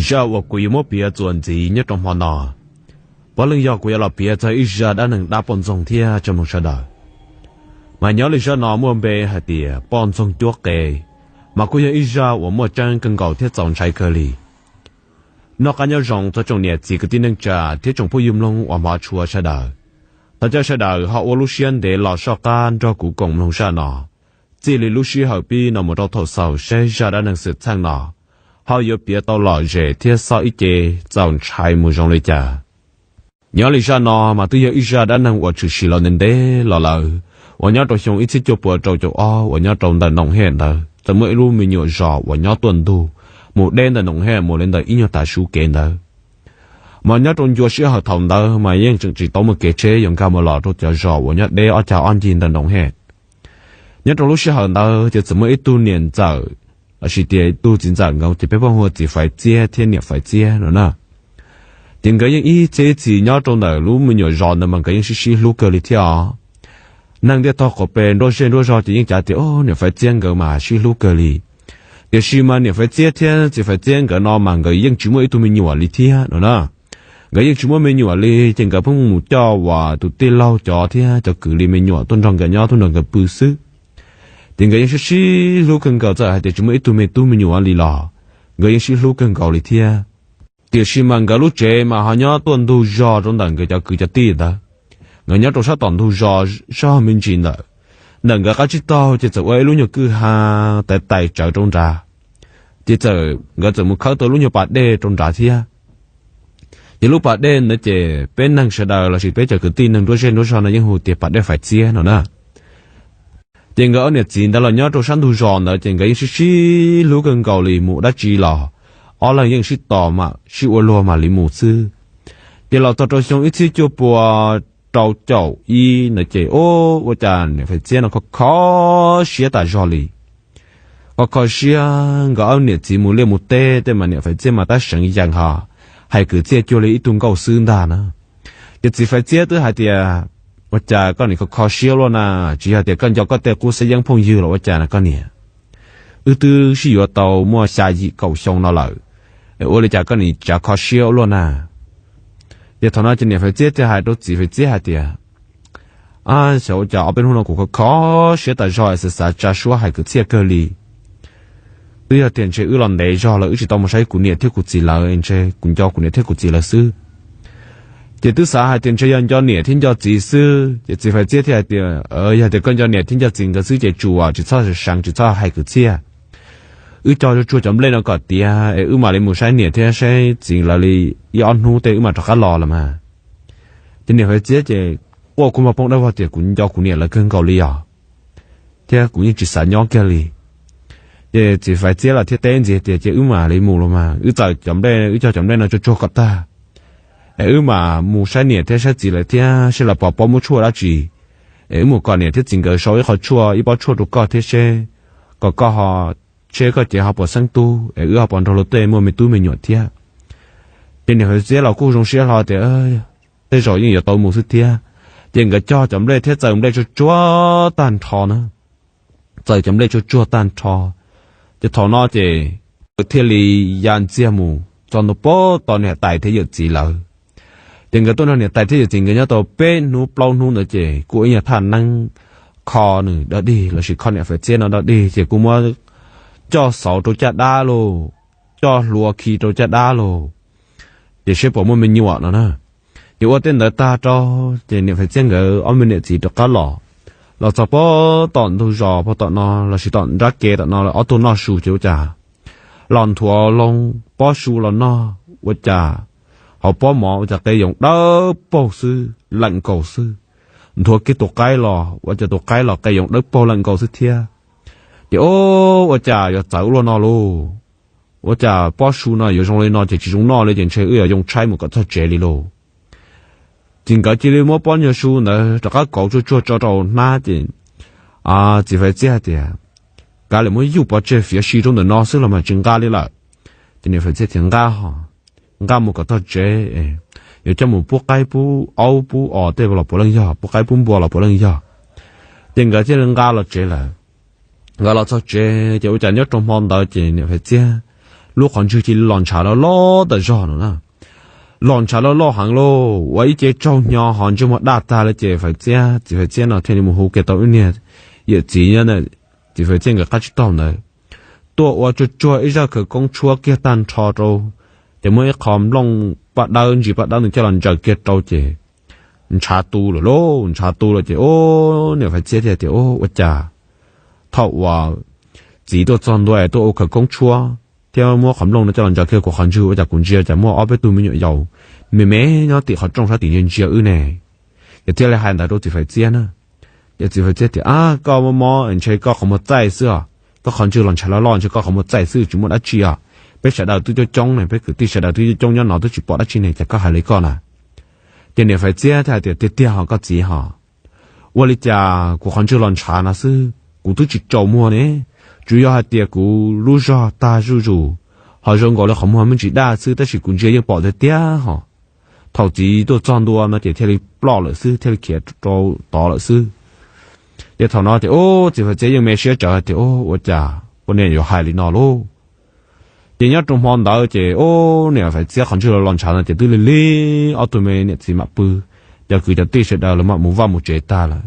Zaj uas kuv yuav muab piav txuas ntxiv nyob rau hmo no, puav leej yog kuv yuav los piav txog ib zaj dab neeg dab poj ntxoog thiab tso mloog sawv daws. Mas nyob li zaj no muaj npe hais tias poj ntxoog cuab qe, mas kuj yog ib zaj uas muaj tseeb kawg nkaus thiab txaus ntshai kawg li. Noj qab nyob zoo txog tsoom niam txiv kwv tij neej tsa thiab tsoom phooj ywg mloog uas hmov tshua sawv daws. Thov caw sawv daws ho ua lub siab ntev los soj qab nrog kuv koom mloog zaj no, txij li lub sij hawm pib no mus rau thaum xaus saib zaj dab neeg xwm txheej no ho yuav piav tau lom zem thiab xob ib ce txaus ntshai mus zoo li cas. Nyob li zaj no mas twb yog ib zaj dab neeg uas tshwm sim los ntev ntev los lawm, uas nyob rau xyoo ib txhiab cuaj puas rau caum ob uas nyob rau ntawm Noom Hej ntawd txawm muaj ib lub me nyuam zos uas nyob tuaj ntug mus deb ntawm Noom Hej mus li ntawm ib nyuag tav su kev ntawd. Mas nyob rau ncua sij hawm thaum ntawd mas yeej tseem tsis tau muaj kev tsheb yuav nkag mus los rau cov zos uas nyob deb ob cag ob ncig ntawm Noom Hej. Nyob rau lub sij hawm ntawd ces txawm muaj ib tug niam ntxawm, lossis tias ib tug txiv ntxawm nkaus ces peb pheej hu ua txiv Faiv Txiab thiab niam Faiv Txiab no na. Ces nkawd yeej ib txhiab ib txhis nyob rau ntawm lub me nyuam zos ntawd mas nkawd yeej sib sib hlub kawg li thiab os. Neeg ntiaj tog qhuav pes nruab zej nruab zog ces yeej cav tias, niam Faiv Txiab nkawd mas sib hlub kawg li. Tiam sis mas niam Faiv Txiab thiab txiv Faiv Txiab nkawd no mas nkawd yeej tsis muaj ib tug me nyuam li thiab no na. Nkawd yeej tsis muaj me nyuam li ces nkawd pheej mus coj uas tus tij laug cov thiab cov kwv li me nyuam tuaj nrog nkawd nyob tuaj nrog nkawd pw xwb. Ces nkawd yeej sib sib hlub kawg nkaus, txawm hais tias tsis muaj ib tug me tub me nyuam li los nkawd yeej sib hlub kawg nkaus li thiab. Tiam sis mas nkawd lub tsev mas ho nyob tuaj ntug zog rau ntawm nkawd cov kwv cov tij ntawd. Nkawd nyob rau sab tom ntug zos, sab me ntsis ntawm, ntawm nkawd qab tsib taug ces txawm ua ib lub nyuag kwj ha tais tais tsawv rau nrad. Ces txawm nkawd txawm mus khawb tau lub nyuag pas dej rau nrad thiab. Ces lub pas dej ntawd ces peb neeg sawv daws lossis peb cov kwv tij neeg nruab zej nruab zog no yeej hu tias pas dej Faiv Txiab no na. Ces nkawd ob niam txiv ntawd los nyob rau sab ntug zos ntawd ces nkawd yeej sib sib hlub kawg nkaus li, mus dab tsi los ob leeg yeej sib tos mam sib ua luag mam li mus xwb. Ces los txog rau xyoo ib txhiab cuaj pua rau caum ib ntawd ces ua cas niam Faiv Txiab no kho kho siab tas zog li. Kho kho siab, nkawd ob niam txiv mus liaj mus teb tej mas niam Faiv Txiab mas tab seev yees ho hais kwv txhiaj cuag li ib tug nkauj xwb ntag na. Ces txiv Faiv Txiab twb hais tias, ua cas koj niam kho kho siab luaj na, tsis yog tias koj nco koj tej qub xab yeeb phooj ywg los ua cas na koj niam? Wb twb sib yuav tau muaj xya yim kaum xyoo no lawm, ua li cas koj niam tsav kho siab ua luaj na? Ces thaum no ces niam Faiv Txiab thiaj hais rau txiv Faiv Txiab hais tias, xyov ua cas ob peb hnub no kuv kho kho siab tas zog es xav xav tsa suab hais kwv txhiaj kawg li. Twb yog tias ntshe wb los ntev zog lawm wb tsis tau mus saib kuv niam thiab kuv txiv lawv, ntshe kuv nco kuv niam thiab kuv txiv lawv xwb. Ces twb xav hais tias ntshe yog nco niam thiab nco txiv xwb. Ces txiv Faiv Txiab thiaj hais tias, yog tias koj nco niam thiab nco txiv nkawd xwb ces tsuas tsis txhob seev tsis txhob hais kwv txhiaj. Wb cog tsuag tsuag cov nplej no kom tiav es wb mam li mus saib niam thiab saib txiv lawv li ib ob hnub tej wb mam rov qab los los mas. Ces niam Faiv Txiab ces quaj kua muag poob dawb vog tias kuv nco kuv niam lawv kawg nkaus li os, thiab kuv yeej tsis xav nyob kiag li. Ces txiv Faiv Txiab los thiaj teb ntxiv tias ces wb mam li mus los mas, wb txawm cov nplej, wb cog cov nplej no tsuag tsuag kom tag es wb mam mus saib niam thiab saib txiv lawv thiab seb lawv puas paub muab tshuaj dab tsi. Es wb mus kom niam thiab txiv nkawd sau ib qho tshuaj, ib pob tshuaj rau koj thiab seb, kom koj ho, seb koj cev ho puas xeeb tub es wb ho puas nrog luag tej muaj me tub me nyuam thiab. Ces niam Faiv Txiab los kuj zoo siab hlo tias tej zaum yeej yuav tau mus xwb thiab. Ces nkawd cog cov nplej thiab txawm nplej tsuag tsuag tag nrho na, txawm cov nplej tsuag tsuag tag nrho. Ces thaum no ces nkawd thiaj li ya ntxiag mus txog ntua pem tom niam tais thiab yawm txiv lawv. Ces nkawd tuaj nrog niam tais thiab yawm txiv nkawd nyob tau peb hnub plaub hnub ntawd ces kuj ib nyuag thaj neeb kho nws dog dig lossis kho niam Faiv Txiab no dog dig ces kuj muab coj xauv rau caj dab lauj, coj hlua khi rau caj dab lauj, ces seb puas muaj me nyuam no na. Ces ua tej ntawd tag rau, ces niam Faiv Txiab nkawd ob me niam txiv rov qab los, los txog pem tom ntug zos pem tom no lossis tom nrab kev tom no ob tug noj su ces ua cas los nthuav loo pob su los noj, ua cas hauv pob mov ua cas qe yoov dawb paug xwb leem nkaus xwb. Nthuav kiag tus qaib los ua cas tus qaib los qe yoov dawb paug leem nkaus xwb thiab. Ces ua cas yuav txawv ua luaj no lauj, ua cas pob su no yuav zoo li no ces tsis zoo noj li ces ntshe wb yuav yoo tshaib mus kom txog tsev li lauj. Ces nkawd cia li muab pob nyuag su ntawd rov qab kauv tsuag tsuag tso rau hnab ces txiv Faiv Txiab hais tias, kav liam muab yuj pov tseg fiav si rau ntawm no xwb los mas tsis nqa li lawm. Ces niam Faiv Txiab tias nqa ho, nqa mus kom txog tsev, yuav coj mus pub qaib pub aub pub os tej los puav leej yog, pub qaib pub npua los puav leej yog. Ces nkawd thiaj li nqa los tsev lawm. Nkawd los txog tsev ces ua cas nyob rau hmo ntawd ces niam Faiv Txiab lub qhov ntswg cia li los ntshav loj loj tas zog no na. Los ntshav loj loj heev lauj, ua ib ce tsaug hnyo ho ntsej muag daj tag li ces Faiv Txiab, txiv Faiv Txiab no thiaj li mus hu kiag tau ib niag yawm txiv nyob txiv Faiv Txiab nkawd qab tsib taug ntawd tuaj ua tsuag tsuag ib zaj khawv koob tshuab kiag tag nrho rau, ces muab ib qho nplooj paj dawb ntsis paj dawb ntawd coj los ntsaws kiag rau ces ntshav tu lawm lauj, ntshav tu lawm ces ub, niam Faiv Txiab thiaj tias ub, ua cas thaum uas txiv tuaj txog ntua es tuaj ua khawv koob tshuab thiab muab qhov nplooj no coj los ntsaws kiag kuv qhov ntswg ua cas kuv ntsia cas muaj ob peb tug me nyuam yaus me me nyob tim qhov rooj sab tim ntsia ntsia wb ne. Ces thiaj li hais ntawd rau txiv Faiv Txiab na. Ces txiv Faiv Txiab tias, ab, koj mob mob ntshe koj qhov muag txaij xwb os, koj qhov ntswg los ntshav loj loj ntshe koj qhov muag txaij xwb tsis muaj dab tsi os. Peb sawv daws twb coob coob ne, peb kwv tij sawv daws twb coob coob nyob no twb tsis pom dab tsi ne cas koj hais li koj na. Ces niam Faiv Txiab thiaj hais tias, tiag tiag ho koj txiv ho, ua li cas kuv qhov ntswg los ntshav no xwb kuv twb tsis tsaus muag ne, tsuas yog hais tias kuv lub zog tag zuj zus, ho zoo nkaus li qhov muag me ntsis daj xwb tab sis kuv ntsia yeej pom tiag tiag ho. Thaum txiv tuaj txog ntua no ces thiaj li ploj lawm xwb, thiaj li khiav rau tod lawm xwb. Ces thaum no ces ub, txiv Faiv Txiab yeej me siab tsawv hais tias, ub, ua cas poj niam yuav hais li no lauj. Ces nyob rau hmo ntawd ces ub, niam Faiv Txiab qhov ntswg los los ntshav no ces twb lig lig ob tug me niam txiv mam pw, cov kwv cov tij sawv daws los mam mus vaj mus tsev tag lawm.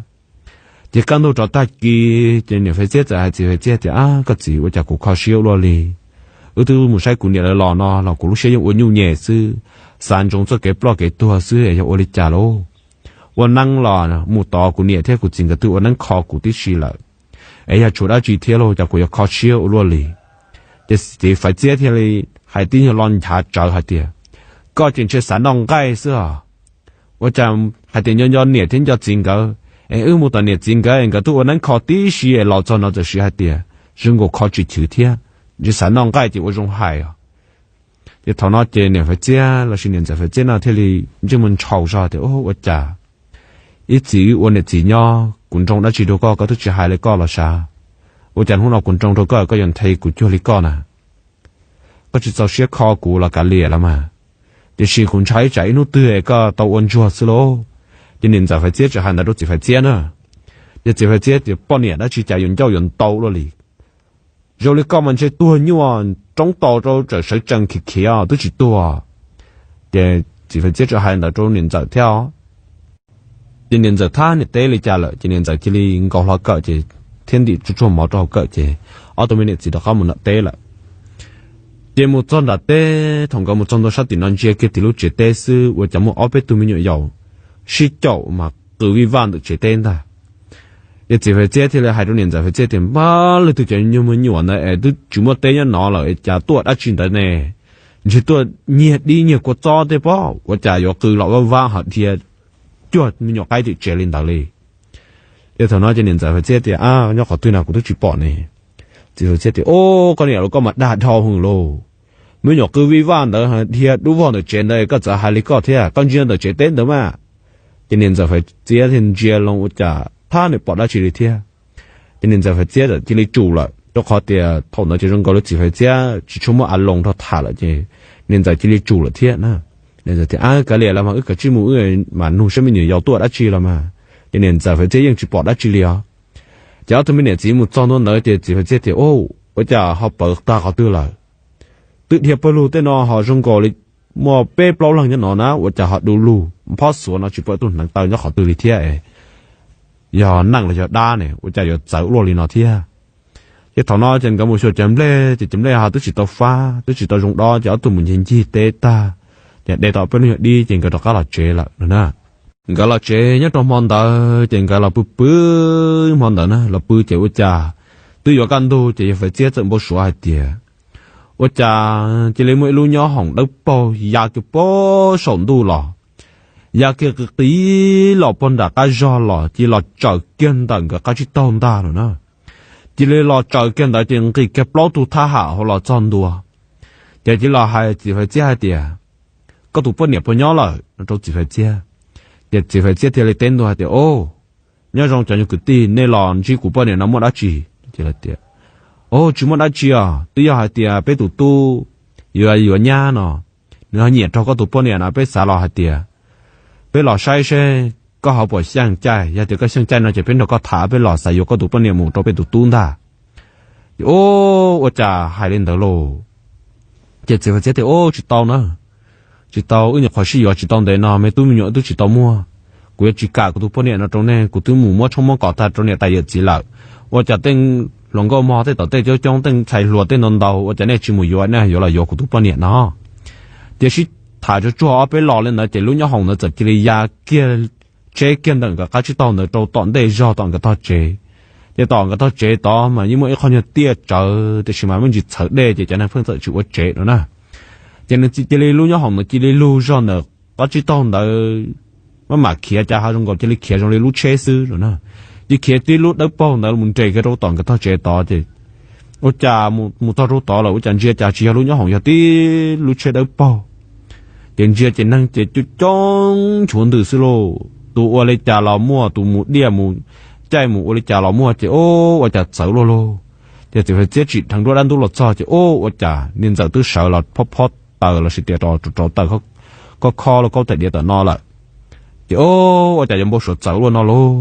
Ces kaj ntug rov tag kis ces niam Faiv Txiab txawm hais txiv Faiv Txiab tias, ab, koj txiv, ua cas kuv kho siab ua luaj li, wb twb mus saib kuv niam lawv los no los kuv lub siab yeej ua nyuj nyem xwb, xav ntsoov txoj kev ploj kev tuag xwb es yog ua li cas lauj. Ua neeb los mus tod kuv niam thiab kuv txiv nkawd twb ua neeb kho kuv tib si lawm, es yog tshuav dab tsi thiab lauj cas kuv yuav kho siab ua luaj li. Ces txiv Faiv Txiab thiaj li hais tib nyuag lo nchav tsawv hais tias, koj ces ntshe xav noj nqaij xwb os. Ua cas hais tias nco nco niam thiab nco txiv nkawd, es wb mus tom niam txiv nkawd es nkawd twb ua neeb kho tib si es los txog no txawm siv hais tias zoo nkaus kho tsis chwv thiab, ntshe xav noj nqaij ces ua zoo hais os. Ces thaum no ces niam Faiv Txiab lossis niam ntxawm Faiv Txiab no thiaj li ntsej muag ntshaus zog tias, ub, ua cas ib txwm wb ua niam txiv nyob kuv nroo dab tsi rau koj koj twb tsis hais li koj los sav, ua cas hnub no kuv nroo rau koj koj yuav nthe kuv cuag li koj na. Koj tsis txaus siab kho kuv los kav liam los mas, tiam sis kuv ntshai tsam ib hnub twg es koj tau ua ntsuag xwb lauj. Ces niam ntxawm Faiv Txiab txawm hais ntawd rau txiv Faiv Txiab na. Ces txiv Faiv Txiab tias, poj niam dab tsi cas yuav ncauj yuav ntau luaj li, zoo li koj mas ntshe tuag nyuaj roob tos rau tsawm sawv tsees khiav khiav twb tsis tuag. Ces txiv Faiv Txiab txawm hais ntawd rau niam ntxawm thiab. Ces niam ntxawm thab niam teb li cas lawm ces niam ntxawm cia li nkaus hlo kawm ces thiab ntim tsuag tsuag mov rau hauv kawm ces ob tug me niam txiv rov qab mus nram teb lawm. Ces mus txog nram teb, thaum nkawd mus txog ntua sab tim no ntsia kiag tim lub tsev teb xwb ua cas muaj ob peb tug me nyuam yaus sib caum mas qw vij vaj ntawm tsev teb ntag. Ces txiv Faiv Txiab thiaj li hais rau niam ntxawm Faiv Txiab tias, npab, leej twg cov nyuag me nyuam ntawd es twb tsis muaj teb nyob no lawm cas tuaj dab tsi ntawd ne? Ntshe tuaj nyiag dib nyiag kua txob tej pob ua cas yuav qw los vaj vaj ho dhia cuag me nyuam qaib tim tsev li ntawd li. Ces thaum no ces niam ntxawm Faiv Txiab tias, nyob qhov twg na kuv twb tsis pom ne. Txiv Faiv Txiab tias, o, koj niam los koj mas dag dhau hwv lauj. Me nyuam qw vij vaj ntawd dhia dub vog ntawm tsev ntawd koj txawm hais li koj thiab, koj ntsia ntawm tsev teb ntawd mas. Ces niam ntxawm Faiv Txiab thiaj ntsia loo ua cas thab niam pom dab tsi li thiab. Ces niam ntxawm Faiv Txiab txawm cia li tsum lawm rau qhov tias thaum ntawd ces zoo nkaus li txiv Faiv Txiab tsis tshua muaj a loos rau tham lawm ces niam ntxawm cia li tsum lawm thiab na. Niam ntxawm tias, kav liam los mas wb kav tsij mus wb mam nug saib me nyuam yaus tuaj dab tsi los mas. Ces niam ntxawm Faiv Txiab yeej tsis pom dab tsi li os. Ces ob tug me niam txiv mus txog ntua ntawd ces txiv Faiv Txiab tias, ua cas ho pawv tag qhov twg lawm? Twb dhia pawg lug tej no ho zoo nkaus li muaj peb plaub leeg nyob no na ua cas ho du lug phob xuav no tsis pom tus hneev taw nyob qhov twg li thiab. Yog neeg los yog dab ne ua cas yuav txawv luaj li no thiab? Ces thaum no ces nkawd mus xyuas cov nplej ces cov nplej ho twb tsis tau fab twb tsis tau zoo dob ces ob tug mus ncig ncig teb tag, ces de tau peb lub nyuag dib ces nkawd rov qab los tsev lawm no na. Nkawd los tsev nyob rau hmo ntawd ces nkawd los pw pw hmo ntawd na, los pw ces ua cas twb yuav kaj ntug ces yawg Faiv Txiab txawm npau suav hais tias, ua cas cia li muaj ib lub nyob hoom dawb paug ya kiag puag saum ntuj los, ya kiag qis qis los puag nram qab zog los cia li los tsaws kiag ntawm nkawd qab tsib taug ntag no na. Cia li los tsaws kiag ntawd ces nqis kiag plaub tug thab ham hauv los txog ntua. Ces cia li los hais txiv Faiv Txiab hais tias, koj tus poj niam puas nyob lawm no rau txiv Faiv Txiab. Ces txiv Faiv Txiab thiaj li teb ntua hais tias, o, nyob zoo cov nyuag kwv tij, nej los ntsib kuv poj niam no muaj dab tsi? Ces lawv tias, o, tsis muaj dab tsi os, twb yog hais tias peb tus tub yuav yuav nyab no, nws ho nyiam raug koj tus poj niam no peb xav los hais tias peb los saib seb koj ho puas xyeej caij, yog tias koj xyeej caij no ces peb nrog koj tham, peb los xav yuav koj tus poj niam mus rau peb tus tub ntag. Ces ua cas hais li ntawd lauj? Ces txiv Faiv Txiab tias, Ub, tsis tau na, tsis tau, wb nyuam qhuav sib yuav tsis tau ntev no, me tub me nyuam wb twb tsis tau muaj. Kuv yuav tsis kam kuv tus poj niam no rau nej, kuv twb mus muab tshoob muab kos tag rau niam tais yawm txiv lawm. Ua cas tej hluas nkauj mog, tej tom tej coob coob, tej ntxhais hluas tej ntau ntau, ua cas nej tsis mus yuav, nej yuav los yuav kuv tus poj niam no? Ces sib tham tsuag tsuag ob peb lo li ntawd ces lub nyob hoom ntawd txawm cia li ya kiag tsheb kiag ntawm nkawd qab tsib taug ntawd rau tom ntej zog tom nkawd tog tsev. Ces tom nkawd tog tsev tod mas yeej muaj ib qho nyuag tiaj tsawv, tiam sis mas me ntsis txhawv dej ces cov neeg pheej txawm tsis ua tsev no na. Ces nws cia li lub nyob hoom ntawd cia li lug zog ntawm qab tsib taug ntawd, maj mam khiav cas ho zoo nkaus cia li khiav zoo li lub tsheb xwb no na. Ces khiav tib lub dawb paug ntawd mus nres kiag rau tom nkawd tog tsev tod ces ua cas mus txog rau tod lawm ua cas ntsia cas tsis yog lub nyob hoom, yog tib lub tsheb dawb paug. Ces ntsia ces neeg ces coob coob nchuav ntws xwb lauj, tus ua li cas los muaj, tus mus diaj mus caij mus ua li cas los muaj ces ub, ua cas txawv luaj lauj. Ces txiv Faiv Txiab tsim dheev duab dab ntub los txog ces ub, ua cas niag ntxawm twb sawv los phob phob taws los sis tias rau rau taws kho kho los kaub tais diav tawm no lawm. Ces ub, ua cas yuav npau suav txawv luaj no lauj.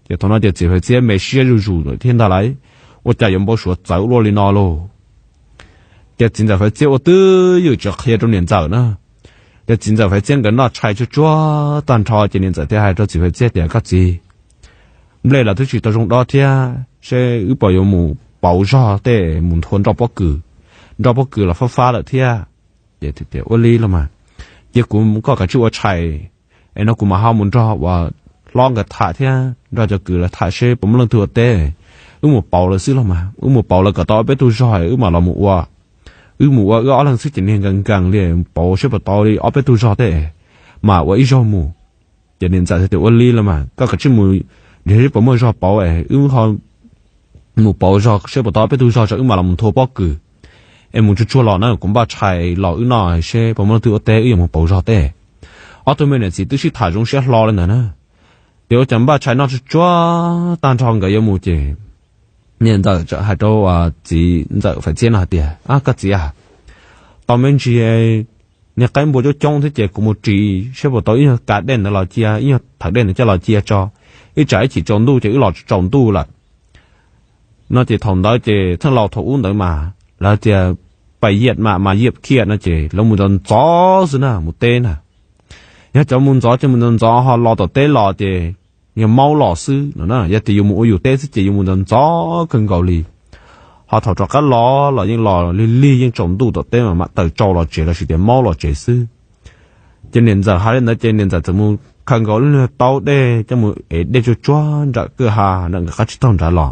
Ces thaum no ces txiv Faiv Txiab me siab zuj zus lawm thiab ntag lauj, ua cas yuav npau suav txawv luaj li no lauj. Ces txiv ntxawm Faiv Txiab ua twj ywm tsis qhia rau niam ntxawm na. Ces txiv ntxawm Faiv Txiab nkawd noj tshais tsuag tsuag tag nrho ces niam ntxawm thiaj hais rau txiv Faiv Txiab tias, Koj txiv, nplej los twb tsis tau zoo dob thiab, seb wb puas yuav mus pauv zog tej mus nthua nroj pob kws, nroj pob kws los fab fab lawm thiab. Ces tias, Ua li los mas, cia kuv koj kav tsij ua tshais es no kuv mam ho mus nrog uas hlob nkawd tham thiab nrog cov kwv lawv tham seb puas muaj leej twg ua teb, wb mus pauv lawv xwb los mas, wb mus pauv lawv kom tau ob peb tug zog wb mam los mus ua. Wb mus ua wb ob leeg xwb ces niag nkees nkees li, pauv seb puas tau li ob peb tug zog tej, mam ua ib zaug mus. Ces niam ntxawm tias, Ua li los mas, koj kav tsij mus nrhiav seb puas muaj zog pauv es wb ho mus pauv zog seb puas tau ob peb tug zog tso wb mam los mus nthua pob kws. Es mus tsuag tsuag los na, kuv npaj tshais los wb noj seb puas muaj leej twg ua teb wb yuav mus pauv zog tej. Ob tug me niam txiv twb sib tham zoo siab hlo li ntawd na. Ces ua cas npaj tshais noj tsuag tsuag tag nrho nkawd yuav mus ces niam ntxawm hais rau txiv ntxawm Faiv Txiab no hais tias, Koj txiv a, tau me ntsis niag qaib npua coob coob thiab ces kuv mus ris seb puas tau ib nyuag kav dej ntawd los cia, ib nyuag thawv dej ntawd coj los cia tso, ib tsam ib chim tsaus ntuj ces wb los tsaus ntuj lawm. No ces thaum ntawd ces txheej laus thaum ub ntawd mas lawv tias, Pais yiam mam mas yiam khiam no ces lawv mus ntxov ntxov xwb na, mus teb na. Yog cov mus ntxov ces mus ntxov ntxov ho los tom teb los ces yog maub los xwb no na. Yog tias yus mus ua yus teb xwb ces yus mus ntxov ntxov kawg nkaus li. Ho thaum rov qab los los yeej los lig lig yeej tsaus ntuj tom teb mas mam taws tsau los tsev los sis tias maub los tsev xwb. Ces niam ntxawm hais li ntawd ces niam ntxawm txawm mus khaws nkaus lub niag taub dej coj mus ev dej tsuag tsuag nram kwj ha nram nkawd qab tsib taug nrad los.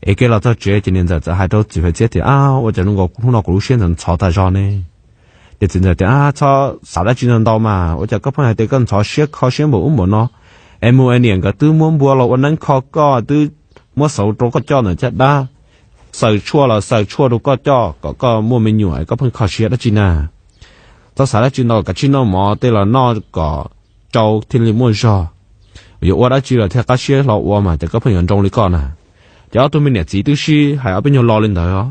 Ev kiag los txog tsev ces niam ntxawm txawm hais rau txiv Faiv Txiab tias, Ab, ua cas zoo nkaus hnub no kuv lub siab ntxhov ntxhov tag zog ne? Ces txiv ntxawm tias, Ab, txhob xav dab tsi ntau ntau mas, ua cas koj pheej hais tias koj ntxhov siab kho siab npaum ub npaum no? Es mus es niam nkawd twb muab npua los ua neeb kho koj, twb muab xauv rau koj coj ntawm caj dab, xaws tshuaj los xaws tshuaj rau koj coj kom koj muaj me nyuam es koj pheej kho siab dab tsi na? Txhob xav dab tsi ntau, kav tsij noj mov tej los noj kom tsau thiaj li muaj zog. Yuav ua dab tsi los thiaj qab siab hlo ua mas ces koj pheej yuav nroo li koj na. Ces ob tug me niam txiv twb sib hais ob peb nyuag lo li ntawd os.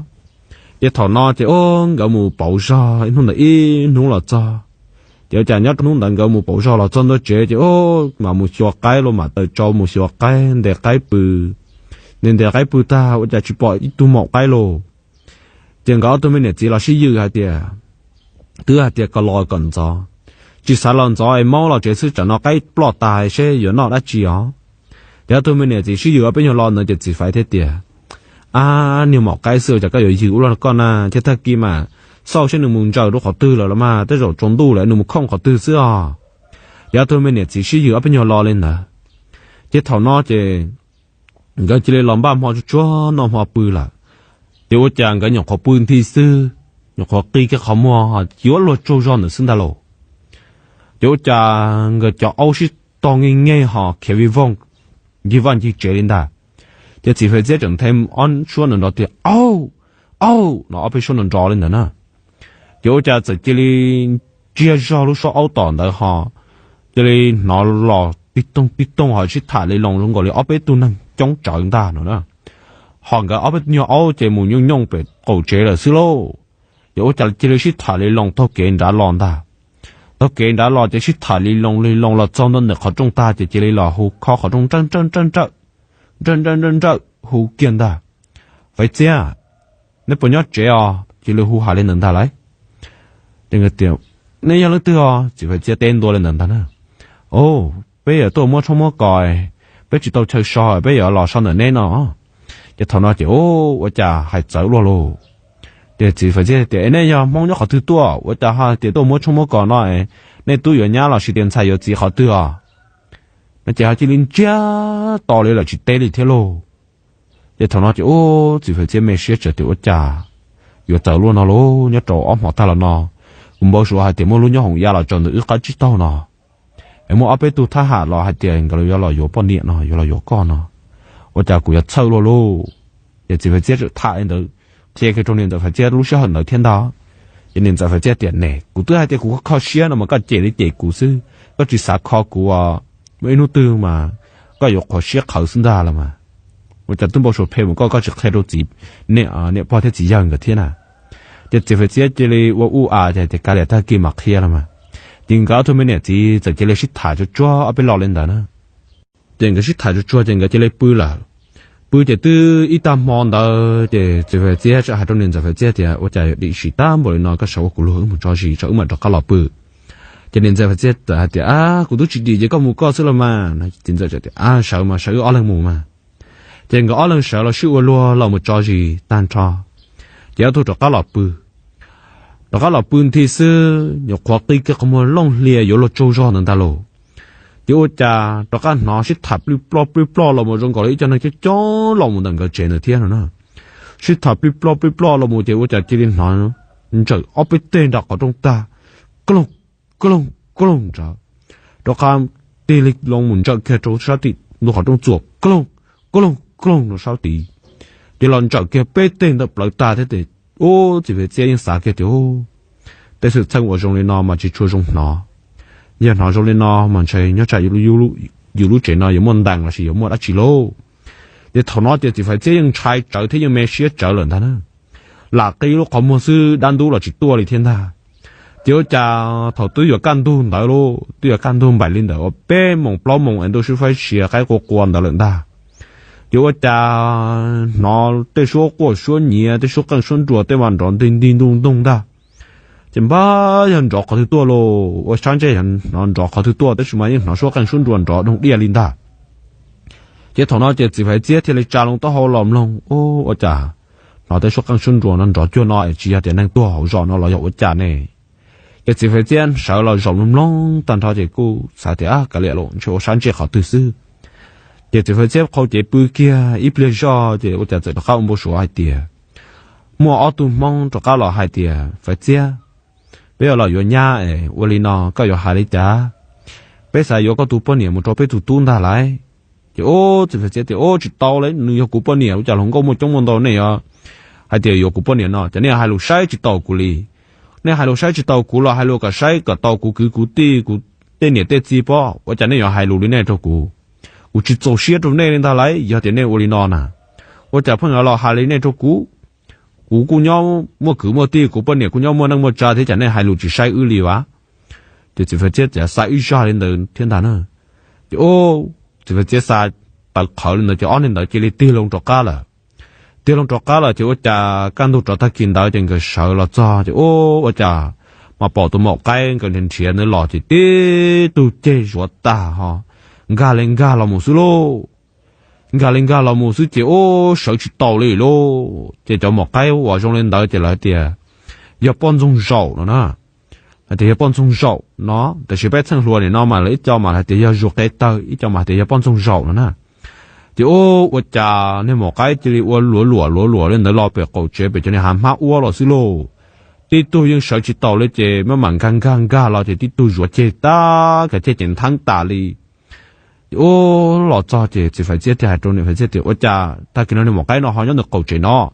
Ces thaum no ces nkawd mus pauv zog ib hnub ntawd ib hnub los txog. Ces ua cas nyob rau hnub ntawd nkawd mus pauv zog los txog ntua tsev ces mas mus xyuas qaib los mas taws tsau mus xyuas qaib, ntes qaib pw. Ntes ntes qaib pw tag ua cas tsis pom ib tug maum qaib los. Ces nkawd ob tug me niam txiv los sib yws hais tias, twb hais tias kom los kom ntxov, tsis xav los ntxov es maub los tsev xwb tsam no qaib ploj tas seb yuav noj dab tsi os. Ces ob tug me niam txiv sib yws ob peb nyuag lo ntawd ces txiv Faiv thiaj tias, Ab, niag maum qaib xwb ua cas koj yuav yws ua luaj koj na, thiab tag kis mas xauj seb nws mus ntsaws rau qhov twg lawm los mas, tej zaum tsaus ntuj lawm nws mus khooj qhov twg xwb os. Ces ob tug me niam txiv sib yws ob peb nyuag lo li ntawd. Ces thaum no ces nkawd cia li los npaj hmo tsuag tsuag noj hmo pw lawm. Ces ua cas nkawd nyuam qhuav pw nthi xwb, nyuam qhuav qi kiag qhov muag yuav luag tsaug zog ntawd xwb ntag lauj. Ces ua cas nkawd cov aub sib tog nkeej nkeej ho khiav vij voog ncig vaj ncig tsev li ntag. Ces txiv Faiv Txiab tseem nthe ob suab nrov nrov tias, Auj! Auj! No ob peb suab nrov nrov li ntawd na. Ces ua cas txawm cia li ntsiag zog lub suab aub tom ntawd ho cia li hnov los tib toog tib toog ho sib tham li loo zoo nkaus li ob peb tug neeg coob tsawv ntag no na. Ho nkawd ob peb tug nyuag aub ces mus nyooj nyooj pem qaum tsev lawm xwb lauj. Ces ua cas cia li sib tham li loo taug kev nrad los ntag. Taug kev nrad los ces sib tham li loo li loo los txog ntua ntawm qhov rooj tag ces cia li los hu khob qhov rooj nrawj nrawj nrawj nrawj, nrawj nrawj nrawj nrawj hu kiag ntag, Faiv Txiab, neb puas nyob tsev os? Cia li hu hais li ntawd ntag lauj. Ces nkawd tias, nej yog leej twg os? Txiv Faiv Txiab teb ntua li ntawd ntag na. O, peb yuav tuaj muab tshoob muab kos, peb tsis tau chaw so, peb yuav los so ntawm neb no. Ces thaum no ces, o, ua cas hais txawv luaj lauj. Ces Txiv Faiv Txiab tias, es nej yog Hmoob nyob qhov twg tuaj, ua cas ho tias tuaj muab tshoob muab kos no, nej tub yuav nyab los sis tias ntxhais yuav txiv qhov twg os? No ces ho cia li ntsiag to li lawm tsis teb li thiab lauj. Ces thaum no ces, o, Txiv Faiv Txiab me siab tsawv tias, ua cas yuav txawv luaj no lauj, nyob rau ob hmo tag los no kuv npau suav hais tias muaj lub nyoob hoom ya los tsaws ntawm wb qab tsib taug no, es muaj ob peb tug thab ham los hais tias nkawd yuav los yuav poj niam no, yuav los yuav koj no, ua cas kuv yuav txhawj luaj lauj. Ces Txiv Faiv Txiab txawm tham li ntawd qhia kiag rau niam ntxawm Faiv Txiab lub sij hawm ntawd thiab ntag. Ces niam ntxawm Faiv Txiab tias, ne, kuv twb hais tias kuv kho siab no mas koj cem li cem kuv xwb, koj tsis xav kho kuv, muaj ib hnub twg mas koj yuav qhuav siab qhawv xwb ntag los mas. Ua cas twb npau suav phem mus koj, koj tsis qhia rau txiv, niam pog thiab txiv yawg nkawd thiab na. Ces Txiv Faiv Txiab cia li ua ua a tias, tias kav liam, tag kis mam qhia los mas. Ces nkawd ob tug me niam txiv txawm cia li sib tham tsuag tsuag ob peb lo li ntawd na. Ces nkawd sib tham tsuag tsuag ces nkawd cia li pw lawm. Pw ces twb ib tag hmo ntawd ces Txiv Faiv Txiab txawm hais rau niam ntxawm Faiv Txiab tias, ua cas yuav dim sim tag npaum li no, koj sawv ua kuv luag wb mus tso zis, wb mam rov qab los pw. Ces niam ntxawm Faiv Txiab txawm hais tias, a, kuv twb tsis dim ces koj mus koj xwb los mas. Txiv ntxawm tias, a, sawv mas sawv wb ob leeg mus mas. Ces nkawd ob leeg sawv los sib ua luag los mus tso zis tag nrho, ces ob tug rov qab los pw. Rov qab los pw nthi xwb nyuam qhuav qi kiag qhov muag looj hlias yuav luag tsaug zog ntawd ntag lauj. Ces ua cas rov qab hnov sib tham plij ploj plij ploj los mus zoo nkaus li ib co neeg coob coob los mus ntawm nkawd tsev ntawd thiab no na. Sib tham plij ploj plij ploj los mus ces ua cas cia li hnov ntsawm ob peb teg nram qhov rooj tag, kloog, kloog, kloog nrad. Rov qab tig li loo mus ntsawm kiag rau sab tim ntug qhov rooj txuas, kloog, kloog, kloog rau sab tid. Ces los ntsawm kiag peb teg ntawm plawv tag thiab ces, ub, Txiv Faiv Txiab yeej xav kiag tias, tej xwm txheej uas zoo li no mas tsis tshua zoo hnov. Yog hnov zoo li no mas ntshe nyob tsam yus lub tsev no yuav muaj ntees lossis yuav muaj dab tsi lauj. Ces thaum no ces Txiv Faiv Txiab yeej ntshai tsawv thiab yeej me siab tsawv lawm ntag na. Lam qi lub qhov muag xwb dab ntub los tsis tuaj li thiab ntag. Ces ua cas thaum twb yuav kaj ntug ntawd lauj, twb yuav kaj ntug npaim li ntawd uas peb moos plaub moos es ntuj sib faib sia qaib qua qua ntawd lawm ntag. Ces ua cas hnov tej suab quaj suab nyiav, tej suab qeej suab nruas tej mas nrov ntig ntig ntoog ntoog ntag. Ces npab yog nrov qhov twg tuaj lauj, ua sab ntsej hnov nrov qhov twg tuaj tab sis mas yeej hnov suab qeej suab nruas nrov doog diaj li ntag. Ces thaum no ces Txiv Faiv Txiab thiaj li tsa loo taub hau los mloog, ub, ua cas hnov tej suab qeej suab nruas no nrov cuag no es tsis yog tias neeg tuag hauv zos no los yog ua cas ne? Ces Txiv Faiv Txiab sawv los zaum mloog mloog tag nrho ces kuj xav tias, kav liam lauj, ntshe ua sab ntsej qhov twg xwb. Ces Txiv Faiv Txiab qhau cev pw kiag ib pliag zoj ces ua cas txawm rov qab ua npau suav hais tias muaj ob tug Hmoob rov qab los hais tias, Faiv Txiab, peb yuav los yuav nyab es ua li no koj yuav hais li cas? Peb xav yuav koj tus poj niam mus rau peb tus tub ntag lauj. Ces ub, Txiv Faiv Txiab tias, ub, tsis tau li, nws yog kuv poj niam, ua cas hluas nkauj muaj coob muaj ntau nej yuav hais tias yuav kuv poj niam no, ces nej yuav hais lus saib tsis taus kuv li. Nej hais lus saib tsis taus kuv los hais lus kom saib kom tau kuv kwv kuv tij kuv tej niam tej txiv pob, ua cas nej yuav hais lus li nej rau kuv? Kuv tsis txaus siab rau nej li ntag lauj, yog tias nej ua li no na, ua cas pheej yuav los hais li nej rau kuv? Kuv kuj nyob muaj kwv muaj tij, kuv poj niam kuj nyob muaj neej muaj tsa thiab, cas nej hais lus tsis saib wb li vas? Ces Txiv Faiv Txiab txawm xa ib zaj li ntawd thiab ntag na. Ces ub, Txiv Faiv Txiab xa tawv qhawv li ntawd ces ob niag ntawd cia li tig loo rov qab lawm. Tig loo rov qab lawm ces ua cas kaj ntug rov tag kis ntawd ces nkawd sawv los txog ces ub, ua cas mas pom tus maum qaib nkawd nrhiav nrhiav ntawd los ces tib tug ceg zuav tag ho nkag li nkag los mus xwb lauj. Nkag li nkag los mus xwb ces ub, sawv tsis taus li lauj. Ces cov maum qaib uas zoo li ntawd ces lawv tias yog poj ntxoog zaum no na. Hais tias yog poj ntxoog zaum no, tiam sis peb txheej hluas nim no mas lawv ib co mas hais tias yog zuag qe tawg, ib co mas hais tias yog poj ntxoog zaum no na. Ces ub, ua cas niag maum qaib cia li ua luav luam luav luam li ntawd los pem qaum tsev pem cov niag hav hmab uab los xwb lauj. Tib tug yeej sawv tsis taus li ces maj mam nkag nkag nkag los ces tib tug zuav ceg tag, kav ceg ces ntheeb tas li. Ces ub, los txog ces Txiv Faiv Txiab thiaj hais rau niam Faiv Txiab tias, ua cas tag kis no niag maum qaib no ho nyob ntawm qaum tsev no?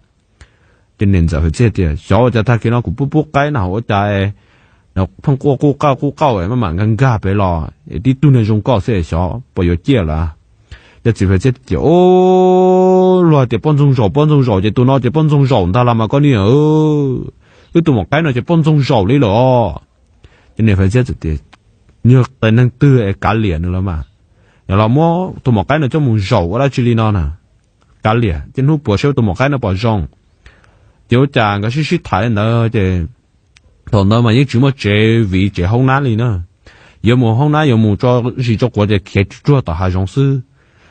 Ces niam ntxawm Faiv Txiab tias, xyov ua cas tag kis no kuv pub pub qaib na, ua cas pheej quaj quj qauj quj qauj maj mam nkag nkag pem los es tib tug niag zoo koj xwb xyov puas yuav ciaj lawm. Ces Txiv Faiv Txiab tias, ub, luag hais tias poj ntxoog zaum poj ntxoog zaum ces tus no ces poj ntxoog zaum ntag los mas koj niam, wb tus maum qaib no ces poj ntxoog zaum li lawm os. Ces niam Faiv Txiab txawm tias, yog qias neeg twg es kav liam nws los mas, yog los muab tus maum qaib no coj mus zaum ua dab tsi li no na, kav liam ces hnub puas saib tus maum qaib no pom zoo. Ces ua cas nkawd sib sib tham li ntawd ces Thaum ntawd mas yeej tsis muaj tsev viv tsev hoob nab li na. Yuav mus hoob nab yuav mus tso zis tso quav ces khiav tsuag tom hav zoov xwb.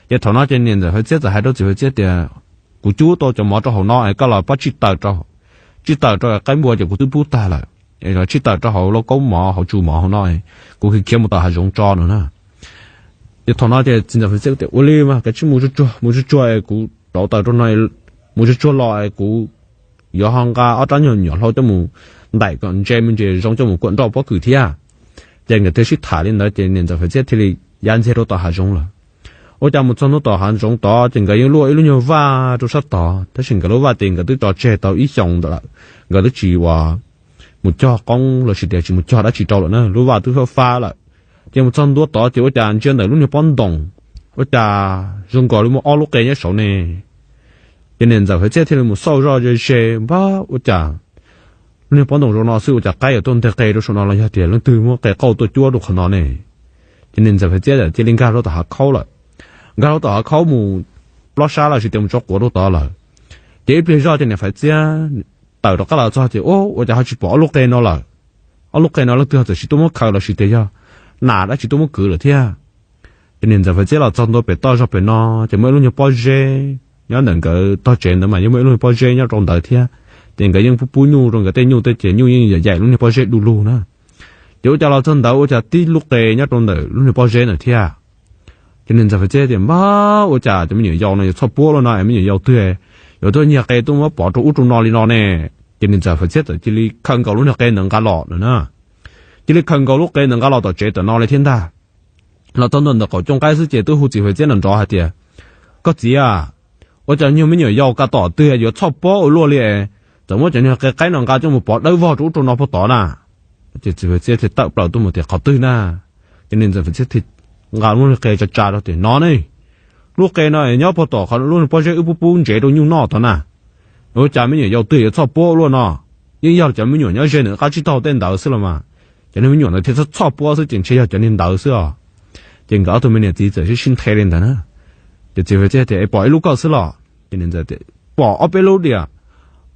Ces thaum no ces niam ntxawm Faiv Txiab txawm hais rau txiv Faiv Txiab tias, kuv cub tau cov mov rau hauv no es koj los pab tsij tawm rau, tsij tawm rau qaib npua ces kuv twb pub tag lawm. Tsij tawm rau hauv lauj kaub mov hauv tsu mov hauv no, kuv khiav khiav mus tom hav zoov tso no na. Ces thaum no ces txiv ntxawm Faiv Txiab tias ua li mas kav tsij mus tsuag tsuag, mus tsuag tsuag es kuv rauv taws rau no, mus tsuag tsuag los es kuv yuav ho nqa ob rab nyuag nyuam hlau coj mus ntaim kom ntse me ntsis zoo coj mus kuam nroj pob kws thiab. Ces nkawd thiaj sib tham li ntawd ces niam ntxawm Faiv Txiab thiaj li ya ntxiag rau tom hav zoov lawm. Ua cas mus txog ntua tom hav zoov tod ces nkawd yeej luaj ib lub nyuag vaj rau sab tod, tab sis nkawd lub vaj ces nkawd twb tso tseg tau ib xyoos ntawd lawm. Nkawd twb tsis ua mus cog qoob los sis tias tsis mus cog dab tsi rau lawm na, lub vaj twb fab fab lawm. Ces mus txog ntua tod ces ua cas ntsia ntawm lub niag pob ntoos, ua cas zoo nkaus li muaj ob lub qe nyob saud ne. Ces niam ntxawm Faiv Txiab thiaj li mus xauj zoj ze ze npab, ua cas lub niag pob ntoos zoo no xwb ua cas qaib yuav tuaj nteg qe rau saum no los yog tias leej twg muab qe qauj tuaj cuab rau qhov no ne. Ces niam ntxawm Faiv Txiab cia li nkag rau tom hav khaub lawm. Nkag rau tom hav khaub mus plob sab los sis tias mus tso quav rau tod lawm. Ces ib pliag zoj ces niam Faiv Txiab tawm rov qab los txog ces ua cas ho tsis pom ob lub qe no lawm. Ob lub qe no leej twg ho txawm tsis tuaj muab khaws los sis tias yog nas dab tsis tuaj muab kwv lawm thiab. Ces niam ntxawm Faiv Txiab los txog ntua pem toj zog pem no, ces muaj ib lub nyuag pob zeb nyob ntawm nkawd tog tsev ntawd mas yeej muaj ib lub nyuag pob zeb nyob rau ntawd thiab. Ces nkawd yeej pub pub nyuj rau nkawd tej nyuj tej ces nyuj yeej yaim lub niag pob zeb du lug na. Ces ua cas los txog ntawd ua cas tib lub qe nyob rau ntawm lub niag pob zeb ntawd thiab. Ces niam ntxawm Faiv Txiab tias npab, ua cas cov me nyuam yaus no yuav txhoj puab luaj no es me nyuam yaus twg yuav tuaj nyiag qe tuaj muab pov rau ub rau no li no ne. Ces niam ntxawm Faiv Txiab txawm cia li khaws nkaus lub niag qe ntawd nqa los no na. Cia li khaws nkaus lub qe ntawd nqa los tom tsev tom no li thiab ntag. Los txog ntua ntawm qaum cooj qaib xwb ces twb hu txiv Faiv Txiab nrov nrov hais tias, koj txiv a, ua cas nyuag me nyuam yaus ka tom twg yuav txhoj puab ua luaj li, txawm muab cov niag qe qaib no nqa coj mus pov dawb vog rau ub rau no puag tod na. Ces txiv Faiv Txiab thiaj tawm plaws tuaj mus tias qhov twg na. Ces niam ntxawm Faiv Txiab thiaj nqa lub niag qe tsa tsa rau tias no ne, lub qe no nyob puag tom qhov lub niag pob zeb wb pub pub ntsev rau nyuj noj tod na. Ua cas me nyuam yaus twg yuav txhoj puab ua luaj no. Yeej yog cov me nyuam nyob ze ntawm qab tsib taug tej ntawd xwb los mas. Cov niag me nyuam ntawd thiaj txhob txhoj puab xwb ces ntshe yog cov niag ntawd xwb os. Ces nkawd ob tug me niam txiv txawm sib sib nthe li ntawd na. Ces txiv Faiv Txiab tias es pom ib lub koj xwb los? Ces niam ntxawm tias pom ob peb lub diam.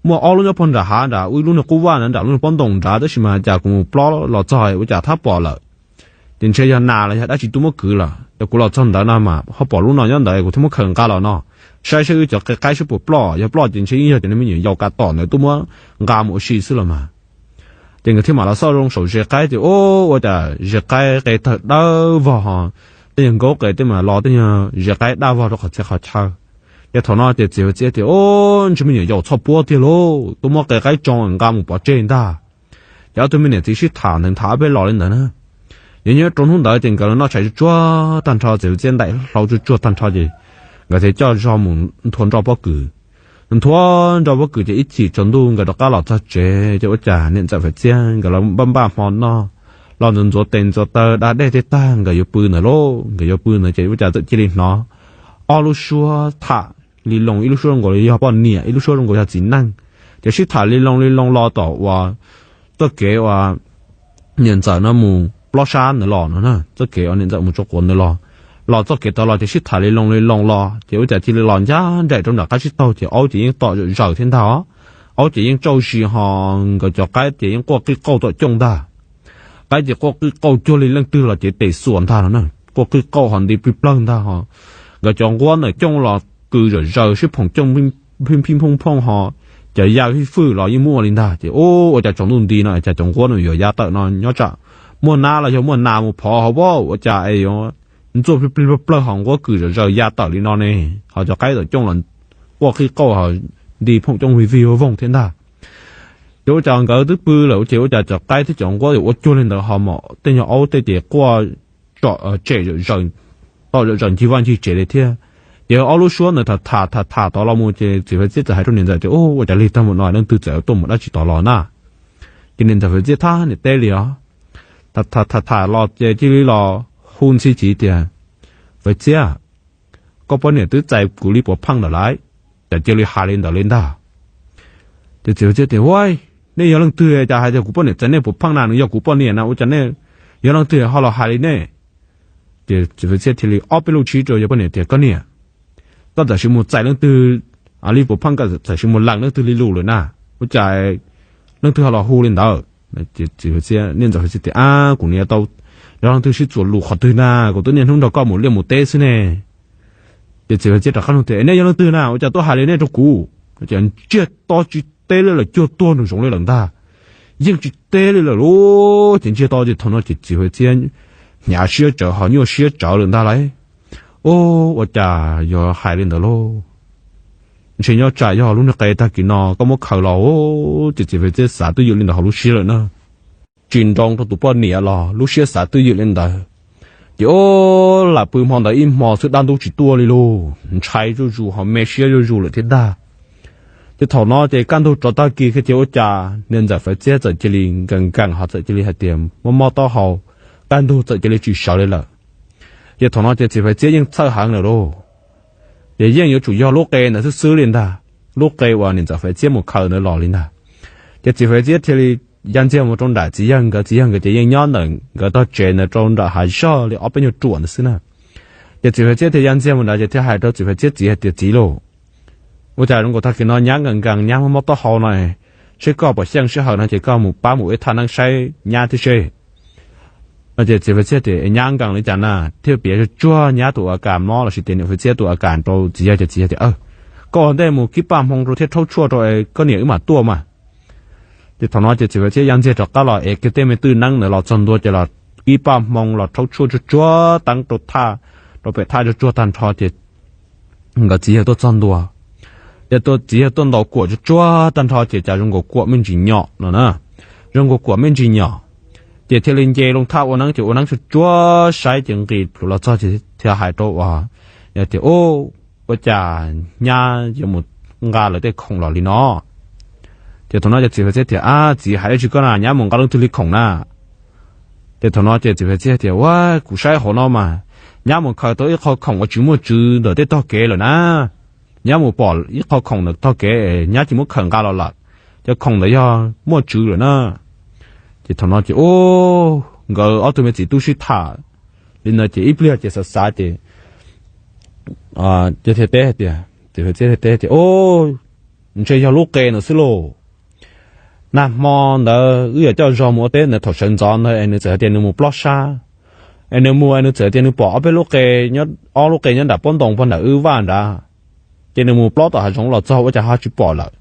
Muaj ob lub nyob puag nram hav nrad, ua ib lub niag qub vaj na, nram lub niag pob ntoos nrad, tab sis mas cas kuv mus plob los txog ua cas thab pom lawm. Ces ntshe yog nas los yog dab tsi tuaj muab kwv lawm, ces kuv los txog ntawd no mas ho pom lub no nyob ntawd kuv thiaj muab khaws nqa los no, saib saib wb cov qe qaib saib puas ploj, yog ploj ces ntshe yeej yog cov niag me nyuam yaus ka tom ntawd tuaj muab nqa mus ua si xwb los mas. Ces nkawd thiaj mam los xauj zoo saum ze qaib ces ua cas ze qaib qe tawg dawb vog ho, tej nyuag nkaub qe tej mas los tej nyuag ze qaib daj vog rau qhov txhia qhov chaw. Ces thaum no ces txiv Faiv Txiab tias, o, ntshe me nyuam yaus txhoj puab tiag lauj, tuaj muab qe qaib tsoo nqa mus pov tseg ntag. Ces ob tug me niam txiv sib tham ntawd tham ob peb los li ntawd na. Yog nyob rau hnub ntawd ces nkawd los noj tshais tsuag tsuag tag nrho, txiv Faiv Txiab ntaim hlau tsuag tsuag tag nrho ces nkawd thiaj coj zog mus nthua nroj pob kws. Nthua nroj pob kws ces ib chim tsaus ntuj nkawd rov qab los txog tsev ces ua cas niam ntxawm Faiv Txiab nkawd los npaj npaj hmo noj, los ntxuav ntxuav tes ntxuav taw da dej tej tag nkawd yuav pw ntawd lauj, nkawd yuav pw ntawd ces ua cas txawm cia li hnov ob lub suab tham li loo, ib lub suab zoo nkaus li yog poj niam, ib lub suab zoo nkaus yog txiv neej. Ces sib tham li loo li loo los tom uas txoj kev uas niam ntxawm no mus plob sab ntawd los no na, txoj kev uas niam ntxawm mus tso quav ntawd los, los txoj kev tod los ces sib tham li loo li loo los ces ua cas cia li los ncaj nraim rau nram qab tsib taug ces aub ces yeej tom zom zaws thiab ntag os. Aub ces yeej tsauj zis ho, nkawd cov qaib ces yeej quaj qij qauj tom cooj ntag. Qaib ces quaj qij qauj cuag li leej twg los cev tes xuas ntag no na, quaj qij qauj ho nti plig plawg ntag ho. Nkawd cov nquab ntawm cooj los kws zom zaws sib phoom cooj phij phooj phooj ho, cov ya fij fwj los yeej muaj li ntag ces ua cas tsaus ntuj nti no cas cov nquab no yuav ya tawm no nyob tsam muaj nab los yog muaj nas mus phov hauv, ua cas es yuav ntxuaj plig plig plawg plawg ho nquab kws zom zaws ya tawm li no ne, ho cov qaib tom cooj los quaj qij qauj ho nti phoom cooj vij vij voog voog thiab ntag. Ces ua cas nkawd twb pw lawm ces ua cas cov qaib thiab cov nquab yuav ua cuag li ntawd ho mas tej nyuag aub tej ces quaj tsem zom zaws, tom zom zaws ncig vaj ncig tsev li thiab. Ces ob lub suab ntawd tham tham tham tham tod los mus ces txiv Faiv Txiab txawm hais rau niam ntxawm tias, ua cas lig tag npaum no leej twg txawm tuaj mus dab tsi tod los na. Ces niam ntxawm Faiv Txiab thab niam teb li os, tham tham tham los ces cia li los hu ntxhi civ tias, Faiv Txiab, koj poj niam twb txais kuv li puav pheej lawm lauj, cas cia li hais li ntawd li ntag. Ces txiv Faiv Txiab tias, huaj, nej yog leej twg cas hais tias kuv poj niam txais nej puav pheej na, nws yog kuv poj niam na, ua cas nej yog leej twg ho los hais li nej? Ces txiv Faiv Txiab thiaj li ob peb lub tshib rau yawg poj niam tias, koj niam, koj tam sim mus txais leej twg li puav pheej, koj tam sim mus lees leej twg li lus lawm na, ua cas leej twg ho los hu li ntawd? Txiv Faiv Txiab, niam ntxawm Faiv Txiab tias, Ab, kuv niam tau nrog leej twg sib txuas lus qhov twg na, kuv twb niaj hnub nrog koj mus liaj mus teb xwb ne. Ces txiv Faiv Txiab rov qab nug tias, Nej yog leej twg na, ua cas tuaj hais li nej rau kuv? Ces ntsiag to tsis teb li lawm, cuag tuag nraum zoov li lawm ntag. Yeej tsis teb li lawm lauj. Ces ntsiag to ces thaum no ces txiv Faiv Txiab hnyav siab tsawv ho nyuaj siab tsawv lawm ntag lauj. Ub, ua cas yuav hais li ntawd lauj? Ntshe nyob tsam yog lub niag qe tag kis no koj muab khaws los. Ces txiv Faiv Txiab xav twj ywm li ntawd hauv lub siab lawm na. Tsis nroo rau tus poj niam los lub siab xav twj ywm li ntawd. Ces ub, lam pw hmo ntawd ib hmo xwb dab ntub tsis tuaj li lauj, ntshai zuj zus ho me siab zuj zus lawm thiab ntag. Ces thaum no ces kaj ntug rov tag kis kiag ces ua cas niam ntxawm Faiv Txiab txawm cia li nkees nkees ho txawm cia li hais tias mob mob taub hau, kaj ntug txawm cia li tsis sawv li lawm. Ces thaum no ces txiv Faiv Txiab yeej txhawj heev lawm lauj. Ces yeej yuav tsum yog lub qe ntawd xwb xwb li ntag, lub qe uas niam ntxawm Faiv Txiab mus khaws ntawd los li ntag. Ces txiv Faiv Txiab thiaj li ya ntxiag mus rau nram txiv yawg nkawd, txiv yawg nkawd ces yeej nyob ntawm nkawd tog tsev ntawd rau nram hav zog li ob peb nyuag ruam ntawd xwb na. Ces txiv Faiv Txiab thiaj ya ntxiag mus ntawd ces thiaj hais rau txiv Faiv Txiab txiv hais tias, Txiv lauj, ua cas zoo nkaus tag kis no nyab nkees nkees, nyab mob mob taub hau no, seb koj puas xyeej sij hawm no ces koj mus pab mus ua ib thaj neeb saib nyab thiab seb. No ces txiv Faiv Txiab tias, Nyab nkees li cas na, thiaj piav tsuag tsuag nyab tus a kas mob lossis tias niam Faiv Txiab tus a kas rau txiv yawg ces txiv yawg tias, Koj ua ntej mus kib paj hmoo rau thiab rhaub tshuaj rau es koj niam wb mam tuaj mas. Ces thaum no ces txiv Faiv Txiab ya ntxiag rov qab los es kiag tej me twj neeb ntawd los txog ntua ces los kib paj hmoo los rhaub tshuaj tsuag tsuag teeb rau thaj, rau pem thaj tsuag tsuag tag nrho ces nkawd txiv yawg tuaj txog ntua. Ces txiv yawg tuaj ntaus kuam tsuag tsuag tag nrho ces cas zoo nkaus kuam me ntsis nyom no na, zoo nkaus kuam me ntsis nyom. Ces thiaj li nce loo thaj ua neeb ces ua neeb tsuag tsuag saib ces nqis plhuav los txog ces thiaj hais rau uas tias, Ub, ua cas nyab yuav mus nqa lawv tej khoom los li no? Ces thaum no ces txiv Faiv Txiab tias, Ab, txiv hais dab tsi koj na, nyab mus nqa leej twg li khoom na? Ces thaum no ces txiv Faiv Txiab tias, Ua, kuv saib hauv no mas nyab mus khaws tau ib qho khoom uas tsis muaj tswv ntawm tej tog kev lawm na. Nyab mus pom ib qho khoom ntawm tog kev es nyab cia muab khaws nqa los lawm, cov khoom ntawd yog muaj tswv lawm na. Ces thaum no ces, ub, nkawd ob tug me txiv tub sib tham li ntawd ces ib pliag ces xav xav ces, ces thiaj teb hais tias, txiv Faiv Txiab thiaj teb tias, Ub, ntshe yog lub qe ntawd xwb lauj. Nag hmo ntawd wb yuav coj zog mus ua teb ntawd thaum sawv ntxov ntawd es nws txawm hais tias nws mus plob sab, es nws mus es nws txawm hais tias nws pom ob peb lub qe, ob lub qe nyob nram pob ntoo pog nram wb vaj nrad. Ces nws mus plob tom hav zoov los txog ua cas ho tsis pom lawm.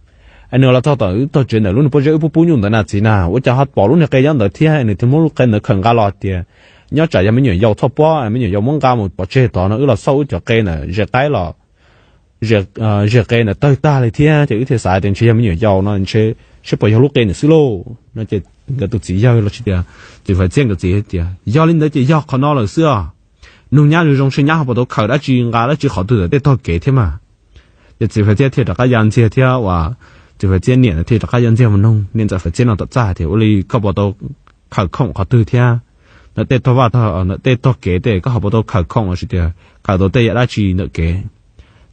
Es nws los txog tom wb tog tsev ntawm lub niag pob zeb wb pub pub nyuj ntawd na txiv na, ua cas ho pom lub niag qe nyob ntawd thiab, nws thiaj muab lub qe ntawd khaws nqis los tias nyob tsam yog me nyuam yaus txhoj pob, me nyuam yaus muab nqa mus pov tseg tod no wb los xauj wb cov qe ntawd ze qaib los ze qe ntawd tawg tag li thiab ces wb thiaj xav tias ntshe yog me nyuam yaus no ntshe, seb puas yog lub qe ntawd xwb lauj no ces nkawd tus txiv yawg los sis tias txiv Faiv Txiab nkawd txiv tias yog li ntawd ces yog qhov no lawm xwb os. Nug nyab zoo zoo seb nyab ho puas tau khaws dab tsi nqa dab tsi qhov twg ntawm tej tog kev thiab mas. Ces txiv Faiv Txiab thiaj rov qab ya ntxiag thiab uas txiv Faiv Txiab niam thiaj rov qab ya ntxiag mus nug niam ntxawm Faiv Txiab no tom txaj tias ua li koj puas tau khaws khoom qhov twg thiab ntawm tej tog vaj, ntawm tej tog kev tej koj ho puas tau khaws khoom los sis tias khaws tau tej yam dab tsi ntawm kev.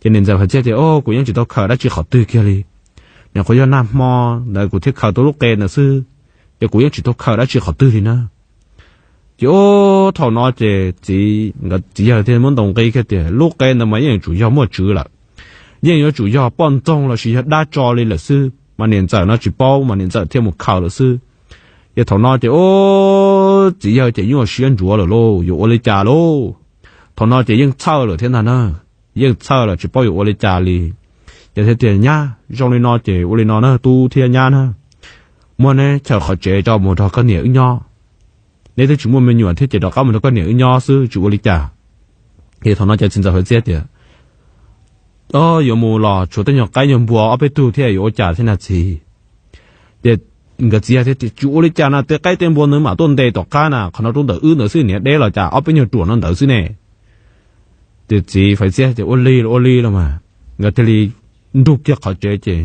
Ces niam ntxawm Faiv Txiab tias o kuv yeej tsis tau khaws dab tsi qhov twg kiag li, nyuam qhuav yog nag hmo ntawd kuv thiaj khaws tau lub qe ntawd xwb, ces kuv yeej tsis tau khaws dab tsi qhov twg li na. Ces o thaum no ces txiv, nkawd txiv yawg thiaj muab ntaus nqi kiag tias lub qe ntawd mas yeej yuav tsum yog muaj tswv lawm, yeej yuav tsum yog poj ntxoog los sis yog dab tso li lawm xwb mas niam ntxawm no tsis paub mas niam ntxawm thiaj mus khaws lawm xwb. Ces thaum no ces o txiv yawg ces nyuaj siab ntsuav lawm lauj, yuav ua li cas lauj? Thaum no ces yeej txhawj lawm thiab ntag na, yeej txhawj lawm tsis paub yuav ua li cas li. Ces thiaj tias nyab, zoo li no ces ua li no na tub thiab nyab na, muab neb chaws qhov tsev tso mus nrog koj niam wb nyob, neb twb tsis muaj me nyuam thiab ces rov qab mus nrog koj niam wb nyob xwb tsis ua li cas. Ces thaum no ces txiv ntxawm Faiv Txiab tias o yuav mus los tshuav tej nyuag qaib nyuag npua ob peb tug thiab yuav ua cas thiab na txiv? Ces nkawd txiv yawg thiaj tias tsis ua li cas na, tej qaib tej npua nws mam tuaj nte tom qab na, qhov no rau ntawm wb ntawd xwb, niam deb los cas ob peb nyuag ruam no ntawd xwb ne. Ces txiv Faiv Txiab tias ua li los ua li los mas, nkawd thiaj li nrug kiag qhov tsev ces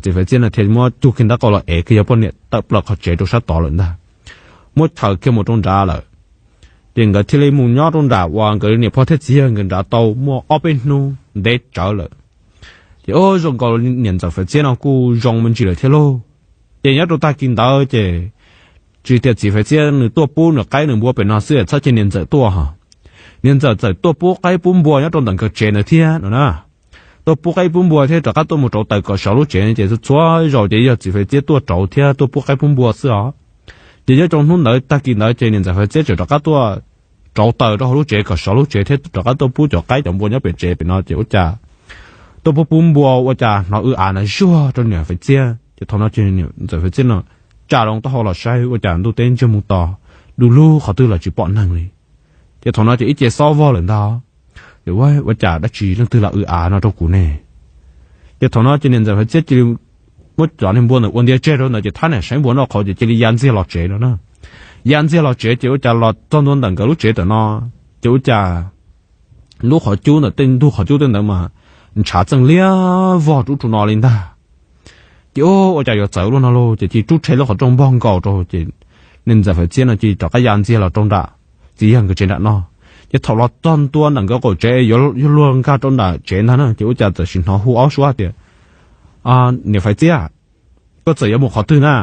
txiv Faiv Txiab no thiaj muab cug kiag ntaub qau los ev kiag yawg poj niam tawm plaws qhov tsev rau sab tod lawm ntag, muab chaws kiag mus rau nrad lawm. Ces nkawd thiaj li mus nyob rau nram uas nkawd niam pog thiab txiv yawg nkawd nrad tau muaj ob peb hnub ntev tsawv lawm. Ces o zoo nkaus niam ntxawm Faiv Txiab no kuj zoo me ntsis lawm thiab lauj. Ces nyob rau tag kis ntawd ces tsis tias txiv Faiv Txiab nws tuaj pub nws qaib nws npua pem no xwb txhob cia niam ntxawm tuaj ho, niam ntxawm txawm tuaj pub qaib pub npua nyob rau ntawm nkawd tsev ntawd thiab no na. Tuaj pub qaib pub npua thiab rov qab tuaj mus rauv taws kom sov lub tsev ces txhua zaus ces yog txiv Faiv Txiab tuaj rauv thiab tuaj pub qaib pub npua xwb os. Ces nyob rau hnub ntawd tag kis ntawd ces niam ntxawm Faiv Txiab tseem rov qab tuaj rauv taws rau hauv lub tsev kom sov lub tsev thiab rov qab tuaj pub cov qaib cov npua nyob pem tsev pem no ces ua cas tuaj pub pub npua ua cas hnov w av na zuag rau niam Faiv Txiab. Ces thaum no ces niam ntxawm Faiv Txiab no tsa loo taub hau los saib ua cas ntuj teb ntsiag mus to, du lug qhov twg los tsis pom neeg li. Ces thaum no ces ib ce xob vog lawm ntag, ces ua cas dab tsi leej twg los w av no rau kuv ne? Ces thaum no ces niam ntxawm Faiv Txiab cia li muab cov niag npua ntawd ua ntia tseg rau ntawd ces thab niam saib npua noj qhauv ces cia li ya ntxiag los tsev no na. Ya ntxiag los tsev ces ua cas los txog ntua ntawm nkawd lub tsev ntawm no, ces ua cas lub qhov cub ntawm tej ntug qhov cub tej ntawd mas ntshav txeej liab vog rub rau no li ntag. Ces ua cas yuav txawv luaj no lauj, ces cia li rub rhe lub qhov rooj npog nkaus rau ces niam ntxawm Faiv Txiab no cia li rov qab ya ntxiag los rau nram txiv yawg nkawd tsev nram no. Ces thaum los txog ntua ntawm nkawd qaum tsev yuav luag nkag rau nram tsev ntag na ces ua cas txawm sim hnov hu ob suab tias, niam Faiv Txiab, koj txawm yuav mus qhov twg na?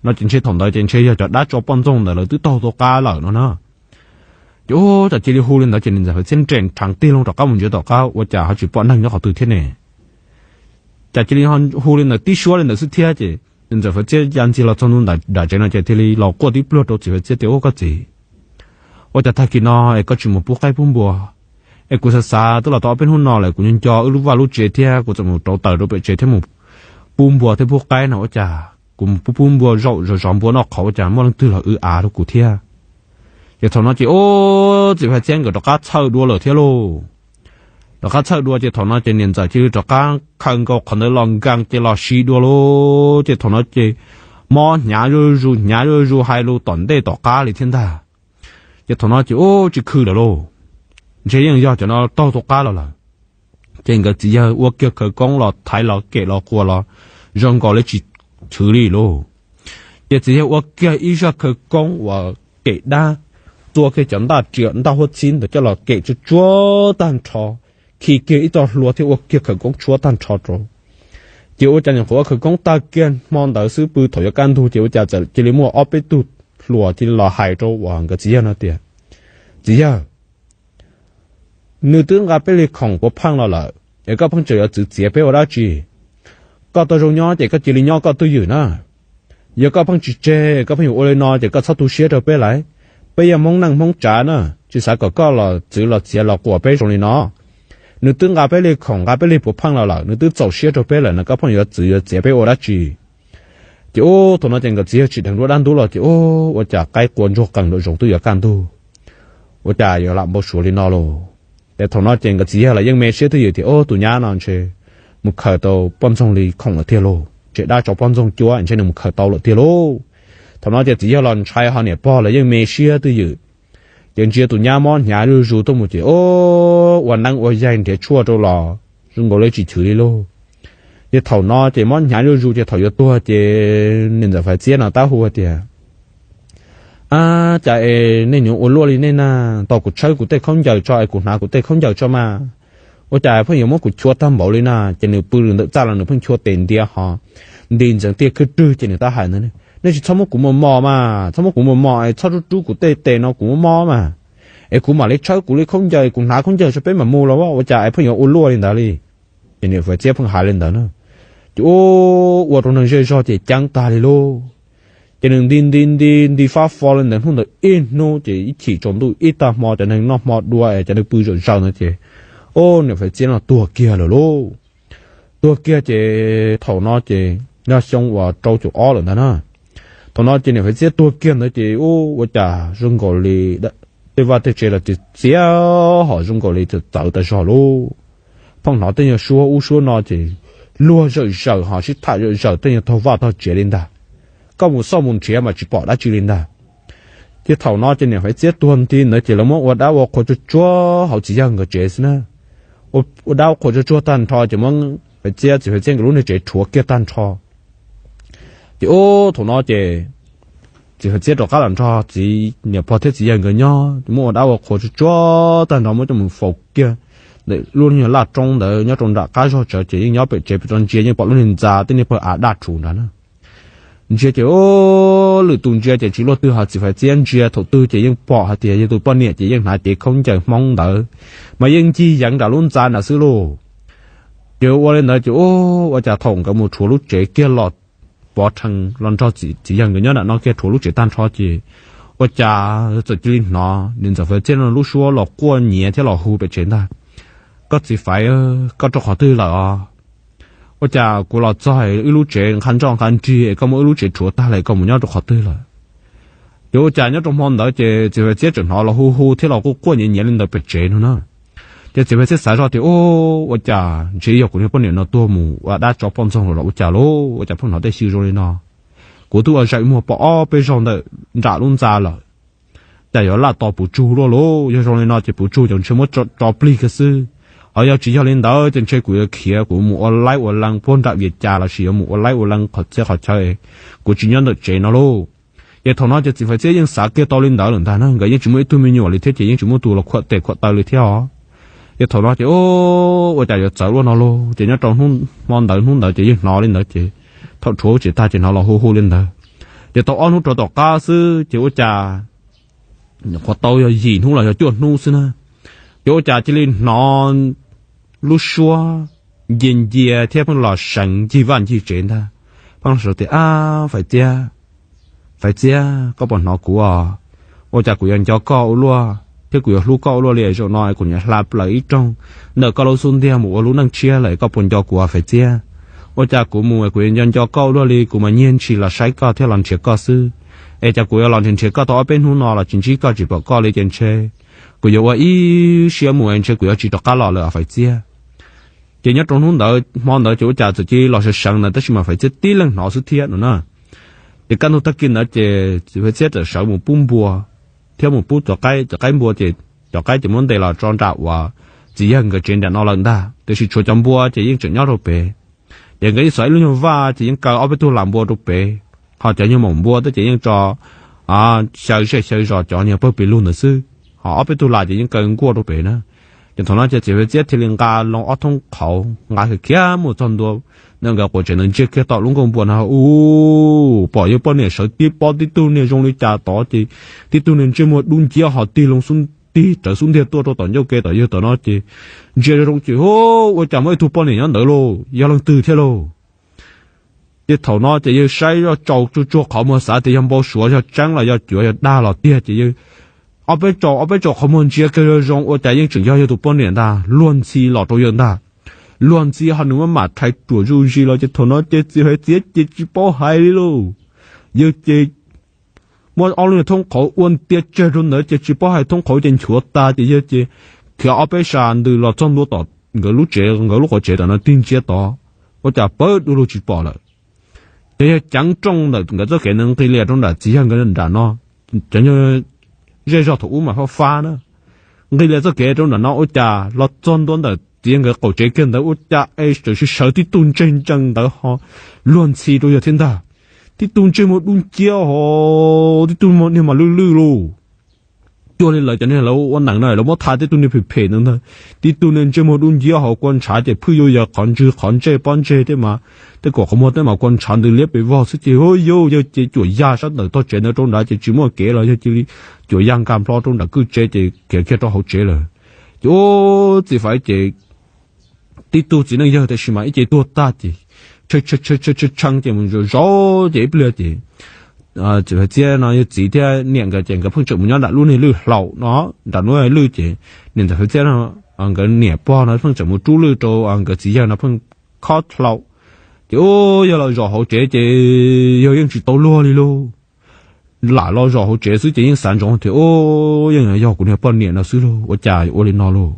No ces ntshe thaum ntawd ces ntshe yog cov dab tso poj ntxoog ntawd lawv twb taug tau qab lawm no na. Ces ua cas cia li hu li ntawd ces niam ntxawm Faiv Txiab nres nrheev tig loo rov qab mus ntsia tom qab ua cas ho tsis pom neeg nyob qhov twg thiab ne. Cas cia li hu li ntawd tib suab li ntawd xwb thiab ces niam ntxawm Faiv Txiab ya ntxiag los txog ntua nram tsev no ces thiaj li los quaj tib pluag rau txiv Faiv Txiab tias, ua koj txiv, ua cas tag kis no es koj tsis mus pub qaib pub npua? Es kuv xav xav twb los tau ob peb hnub no lawm kuv nco nco wb lub vaj lub tsev thiab kuv txawm mus rauv taws rau pem tsev thiab mus pub npua thiab pub qaib no ua cas kuv mus pub pub npua zaum zov zov npua noj qhauv ua cas muaj leej twg los w av rau kuv thiab. Ces thaum no ces ub, txiv Faiv Txiab nkawd rov qab txhawj dua lawm thiab lauj. Rov qab txhawj dua ces thaum no ces niam ntxawm cia li rov qab khaws nkaus qhov ntawd los nkees ces los si dua lauj. Ces thaum no ces mob hnyav zuj zus hnyav zuj zus hais lus tom ntej tom qab li thiab ntag. Ces thaum no ces ub, tsis khw lawm lauj, ntshe yeej yog cov no taug tau qab los lawm. Ces nkawd txiv yawg ua kiag khawv koob los thaiv los kem los quas los zoo nkaus li tsis chwv li lauj. Ces txiv yawg ua kiag ib zaj khawv koob uas kem dab, tua kiag cov ntaj riam ntaj huab txhib ntawd coj los kem tsuag tsuag tag nrho, khi kiag ib txoj hlua thiab ua kiag khawv koob tshuab tag nrho rau. Ces ua cas nyuam qhuav ua khawv koob tag kiag hmo ntawd xwb pw thaum yuav kaj ntug ces ua cas txawm cia li muaj ob peb tug hluas cia li los hais rau uas nkawd txiv yawg no tias, txiv yawg, nws twb nqa peb li khoom puav pheej los lawm es koj pheej tseem yuav txwv txiav peb ua dab tsi? Koj tau zoo nyob ces koj cia li nyob koj twj ywm na. Yog koj pheej tsis tseg, koj pheej yuav ua li no ces koj txhob tu siab rau peb lawm. Peb yog Hmoob neej Hmoob tsav na, tsis xav kom koj los txwv los txiav los quas peb zoo li no. Nws twb nqa peb li khoom nqa peb li puav pheej los lawm, nws twb txaus siab rau peb lawm no koj pheej yuav txwv yuav txiav peb ua dab tsi? Ces ub, thaum no ces nkawd txiv yawg tsim dheev dua dab ntub los ces ub, ua cas qaib qua ntsuag qees nraum zoov twb yuav kaj ntug, ua cas yuav lam npau suav li no lauj? Ces thaum no ces nkawd txiv yawg los yeej me siab twj ywm tias, ub, tus nyab no ntshe mus khaws tau poj ntxoog li khoom lawm tiag lauj, ntshe dab tso poj ntxoog cuab ntshe nws mus khaws tau lawm tiag lauj. Thaum no ces txiv yawg los ntshai ho niam pog los yeej me siab twj ywm. Ces ntsia tus nyab mob hnyav zuj zus tuaj mus ces ub, ua neeb ua yaig nrhiav tshuaj rau los zoo nkaus li tsis chwv li lauj. Ces thaum no ces mob hnyav zuj zus ces thaum yuav tuag ces niam ntxawm Faiv Txiab no tab hu tias, ab, cas es nej nyuam ua luaj li nej na, tau kuv tshawb kuv tej khaub ncaws tso es kuv hnav kuv tej khaub ncaws tso mas, ua cas pheej yuav muab kuv chua tag npaum li na? Ces nws pw ntawm txaj los nws pheej chua tes ntiav ho nti ntxeev tiaj khwb rwg ces nws tab hais ntawd, nej tsis txhob muab kuv mos mos mas, txhob muab kuv mos mos es txhob rub rub kuv tej tes no kuv mob mob mas, es kuv mam li tshawb kuv li khaub ncaws, kuv hnav khaub ncaws tso peb mam mus los ua cas es pheej yuav ua luaj li ntawd li? Ces niam Faiv Txiab pheej hais li ntawd na. Ces ub, ua rau neeg zej zog ces ceeb tag li lauj. Ces nws nti nti nti nti fab fo li ntawd hnub ntawd ib hnub ces ib chim tsaus ntuj ib tag hmo cov neeg noj hmo dua es cov neeg pw zom zaws ntawd ces, ub, niam Faiv Txiab no tuag kiag lawm lauj. Tuag kiag ces thaum no ces yog xyoo uas rau caum ob lawm ntag na. Thaum no ces niam Faiv Txiab tuag kiag ntawd ces ub, ua cas zoo nkaus li tej vaj tej tsev los txiav txiav ho zoo nkaus li txawv txawv tas zog lauj. Pheej hnov tej nyuag suab ub suab no ces luag zawm zawm ho sib tham zawm zawm tej nyuag taug vaj taug tsev li ntag. Koj mus xauj mus nrhiav mas tsis pom dab tsi li ntag. Ces thaum no ces niam Faiv Txiab tuag nti ntawd ces lawv muab ua dab ua qhua tsuag tsuag hauv txiv yawg nkawd tsev xwb na. Ua dab ua qhua tsuag tsuag tag nrho ces muab Faiv Txiab, txiv Faiv Txiab nkawd lub niag tsev rhuav kiag tag nrho. Ces ub, thaum no ces txiv Faiv Txiab rov qab los nrog txiv niam pog thiab txiv yawg nkawd nyob, muab ua dab ua qhua tsuag tsuag tag nrho muab coj mus faus kiag ntawm lub niag laj roob ntawd nyob rau nram qab zog tsawv ces yeej nyob pem tsev pem tso ntsia yeej pom lub niag ntxa tej niag pawg av daj rhuv nrad na. Ntsia ces lwm tus ntsia ces tsis luaj twg ho txiv Faiv Txiab ntsia thaum twg ces yeej pom hais tias yog tus poj niam ces yeej hnav cev khaub ncaws Hmoob ntawd mas yeej ncig yeev nram lub ntxa nrad xwb lauj. Ces ua li ntawd ces ua cas thaum nkawd mus rhuav lub tsev kiag los pov rhees los nrog txiv yawg nkawd nyob nram no kiag rhuav lub tsev tag nrho ces ua cas txawm cia li hnov niam ntxawm Faiv Txiab no lub suab los quaj nyiav thiab los hu pem tsev ntag: Koj txiv Faiv, koj rau qhov twg lawm os? Ua cas kuv los txog wb lub tsev nqa nroj nqa nrig es koj muab wb lub tsev rhuav tag lawm, koj mus nyob rau qhov twg lawm? Ces ua cas nyob rau hmo ntawd ces txiv Faiv Txiab txawm hnov los hu hu thiab los quaj quaj nyiav nyiav li ntawd pem tsev no na. Ces txiv Faiv Txiab xav zoj tias, Ub, ua cas ntshe yog kuv niag poj niam no tuag mus ua dab tsov poj ntxoog los ua cas lauj, ua cas pheej hnov tej xyw zoo li no? Kuv twb ua zaj ib muag pom ob peb zaug ntawm nram lub ntxa lawm, cas yuav laj tos puv tsug luaj lauj? Yog zoo li no ces puv tsug ces ntshe muab tso plig kiag xwb. Ho yog tsis yog li ntawd ces ntshe kuv yuav khiav kuv mus ua laib ua lees puag nram Vias Cas lossis yuav mus ua laib ua lees qhov txhia qhov chaw, kuv tsis nyob ntawm tsev no lauj. Ces thaum no ces txiv Faiv Txiab yeej xav kiag tau li ntawd lawm ntag na, nkawd yeej tsis muaj ib tug me nyuam li thiab ces yeej tsis muaj tus los khuam tes khuam taw li thiab os. Ces thaum no ces, Ua cas yuav txawv luaj no lauj? Ces nyob rau hmo ntawd hnub ntawd ces yeej hnov li ntawd ces thaum rhuav tsev tag ces hnov los hu hu li ntawd. Ces tau ob hnub rau tom qab xwb ces ua cas, qhuav tau yog yim hnub los yog cuaj hnub xwb na, ces ua cas cia li hnov lub suab ncia ncia thiab pheej los seev ncig vaj ncig tsev ntag. Pheej los tias, Ab, Faiv Txiab, Faiv Txiab, koj puas hnov kuv os? Ua cas kuv yuav nco koj ua luaj thiab kuv yuav hlub koj ua luaj li, zaum no kuv niam hla plaws ib rooj ntawm koj lub xub ntiag mus ua lub neej tshiab lawm, koj puas nco kuv os Faiv Txiab? Ua cas kuv mus kuv yuav nco nco koj ua luaj li, kuv mas nyiag ntshis los saib koj thiab los nrhiav koj xwb. Es cas kuv yuav los nrhiav nrhiav koj tau ob peb hnub no los tsis ntsib koj tsis pom koj li ces ntshe kuv yuav ua ib siab mus ntshe kuv yuav tsis rov qab los lawm os Faiv Txiab. Ces nyob rau hnub ntawd hmo ntawd ces ua cas txawm cia li los sawv seev ntawd tab sis mas Faiv Txiab tib leeg hnov xwb thiab no na. Ces kaj ntug tag kis ntawd ces txiv Faiv Txiab txawm sawv mus pub npua thiab mus pub cov qaib, cov qaib npua ces cov qaib ces muab ntes los tso nram uas txiv yawg nkawd tsev nram no lawm ntag, tiam sis tshuav cov npua ces yeej tseem nyob rau pem. Ces nkawd yeej xov ib lub nyuag vaj ces yeej kaw ob peb tug las npua rau pem, ho cov nyuag maum npua tej ces yeej tso xyaw zej xyaw zos cov niag pawg pes lug ntawd xwb, ho ob peb tug las ces yeej kaw nkuaj rau pem na. Ces thaum no ces txiv Faiv Txiab thiaj li nqa loo ob thoob qhauv nqa khiav khiav mus txog ntua ntawm nkawd quas tsev ntawd ntsia kiag tom lub nkuaj npua no, ub, pom yawg poj niam sawv tib pob tib tug niag zoo li cas tod ces tib tug niag ntsej muag dub nciab ho tig loo xub, tig rawv xub ntiag tuaj rau tom ncauj ke tom yawg tom no ces ntsia zoo ces, Ub, ua cas muaj ib tug poj niam nyob ntawd lauj, yog leej twg thiab lauj? Ces thaum no ces yawg saib zoj tsaus tsuag tsuag qhov muag xav tias yog npau suav yog tseeb los yog cuav yog dag los tiag ces yawg ob peb tsaus ob peb tsaus qhov muag ntsia kiag zoo zoo ua cas yeej tseem yog yawg tus poj niam ntag, luag ntxhi los rau yawg ntag. Luag ntxhi ho nws muab mam rhais ruam zuj zus los ces thaum no ces txiv Faiv Txiab ces tsis paub hais li lauj. Yawg ces muab ob lub niag thoob qhauv ua ntia tsawg rau ntawd ces tsis paub hais thoob qhauv ces nchuav tas ces yawg ces khiav ob peb sab ntws los txog ntua tom nkawd lub tsev, nkawd lub quas tsev tom no tig ntsia tod, ua cas pawg du lug tsis pom lawm. Ces yawg ceev rooj ntawm nkawd txoj kev ntawd nqis lias rau nram txiv yawg nkawd nram no, cov nyuag zej zog thaum ub mas fab fab na, nqis lias txoj kev rau nram no ua cas los txog ntua ntawm txiv yawg nkawd qaum tsev kiag ntawd ua cas es txawm sawv tib tug ntseg ntsees ntawd ho luag ntxhi rau yawg thiab ntag. Tib tug ntsej muag dub nciab ho tib tug niag mas lwj lwj lauj. Cuag li lawv cov niag lawv ua neev no lawv muab tha tib tug niag phem phem ntawd ntag. Tib tug niag ntsej muag dub nciab ho kua ntshav ces phwj yuav yog qhov ntswg qhov ntsej pob ntseg thiab mas tej kom qhov muag tej mas kua ntshav ntws liab pes vog xwb ces hu yawg ces cuam yag sab ntawm tog tsev ntawd rau nrad ces tsis muaj kev los yawg cia li cuam yag nkag nplo rau nram kwj tsev ces khiav kiag rau hauv tsev lawm. Ces ub, txiv Faiv ces tib tug txiv neej yawg tab sis mas ib ce tuag tag ces tshee ces mus zov zov ces ib pliag ces txiv Faiv Txiab no yawg txiv thiab niam nkawd ces nkawd pheej tseem mus nyob nram lub niag lwj hlaum no, nram lub lwj ces niam ntxawm Faiv Txiab no nkawd niam pog no pheej tseem mus rub lwj rau nkawd txiv yawg no pheej khob hlaum. Ces ub, yawg los zaum hauv tsev ces yawg yeej tsis tau luag li lauj. Lam los zaum hauv tsev xwb ces yeej xav ntsoov tias ub, yeej yog kuv niag poj niam no xwb lauj, ua cas ua li no lauj.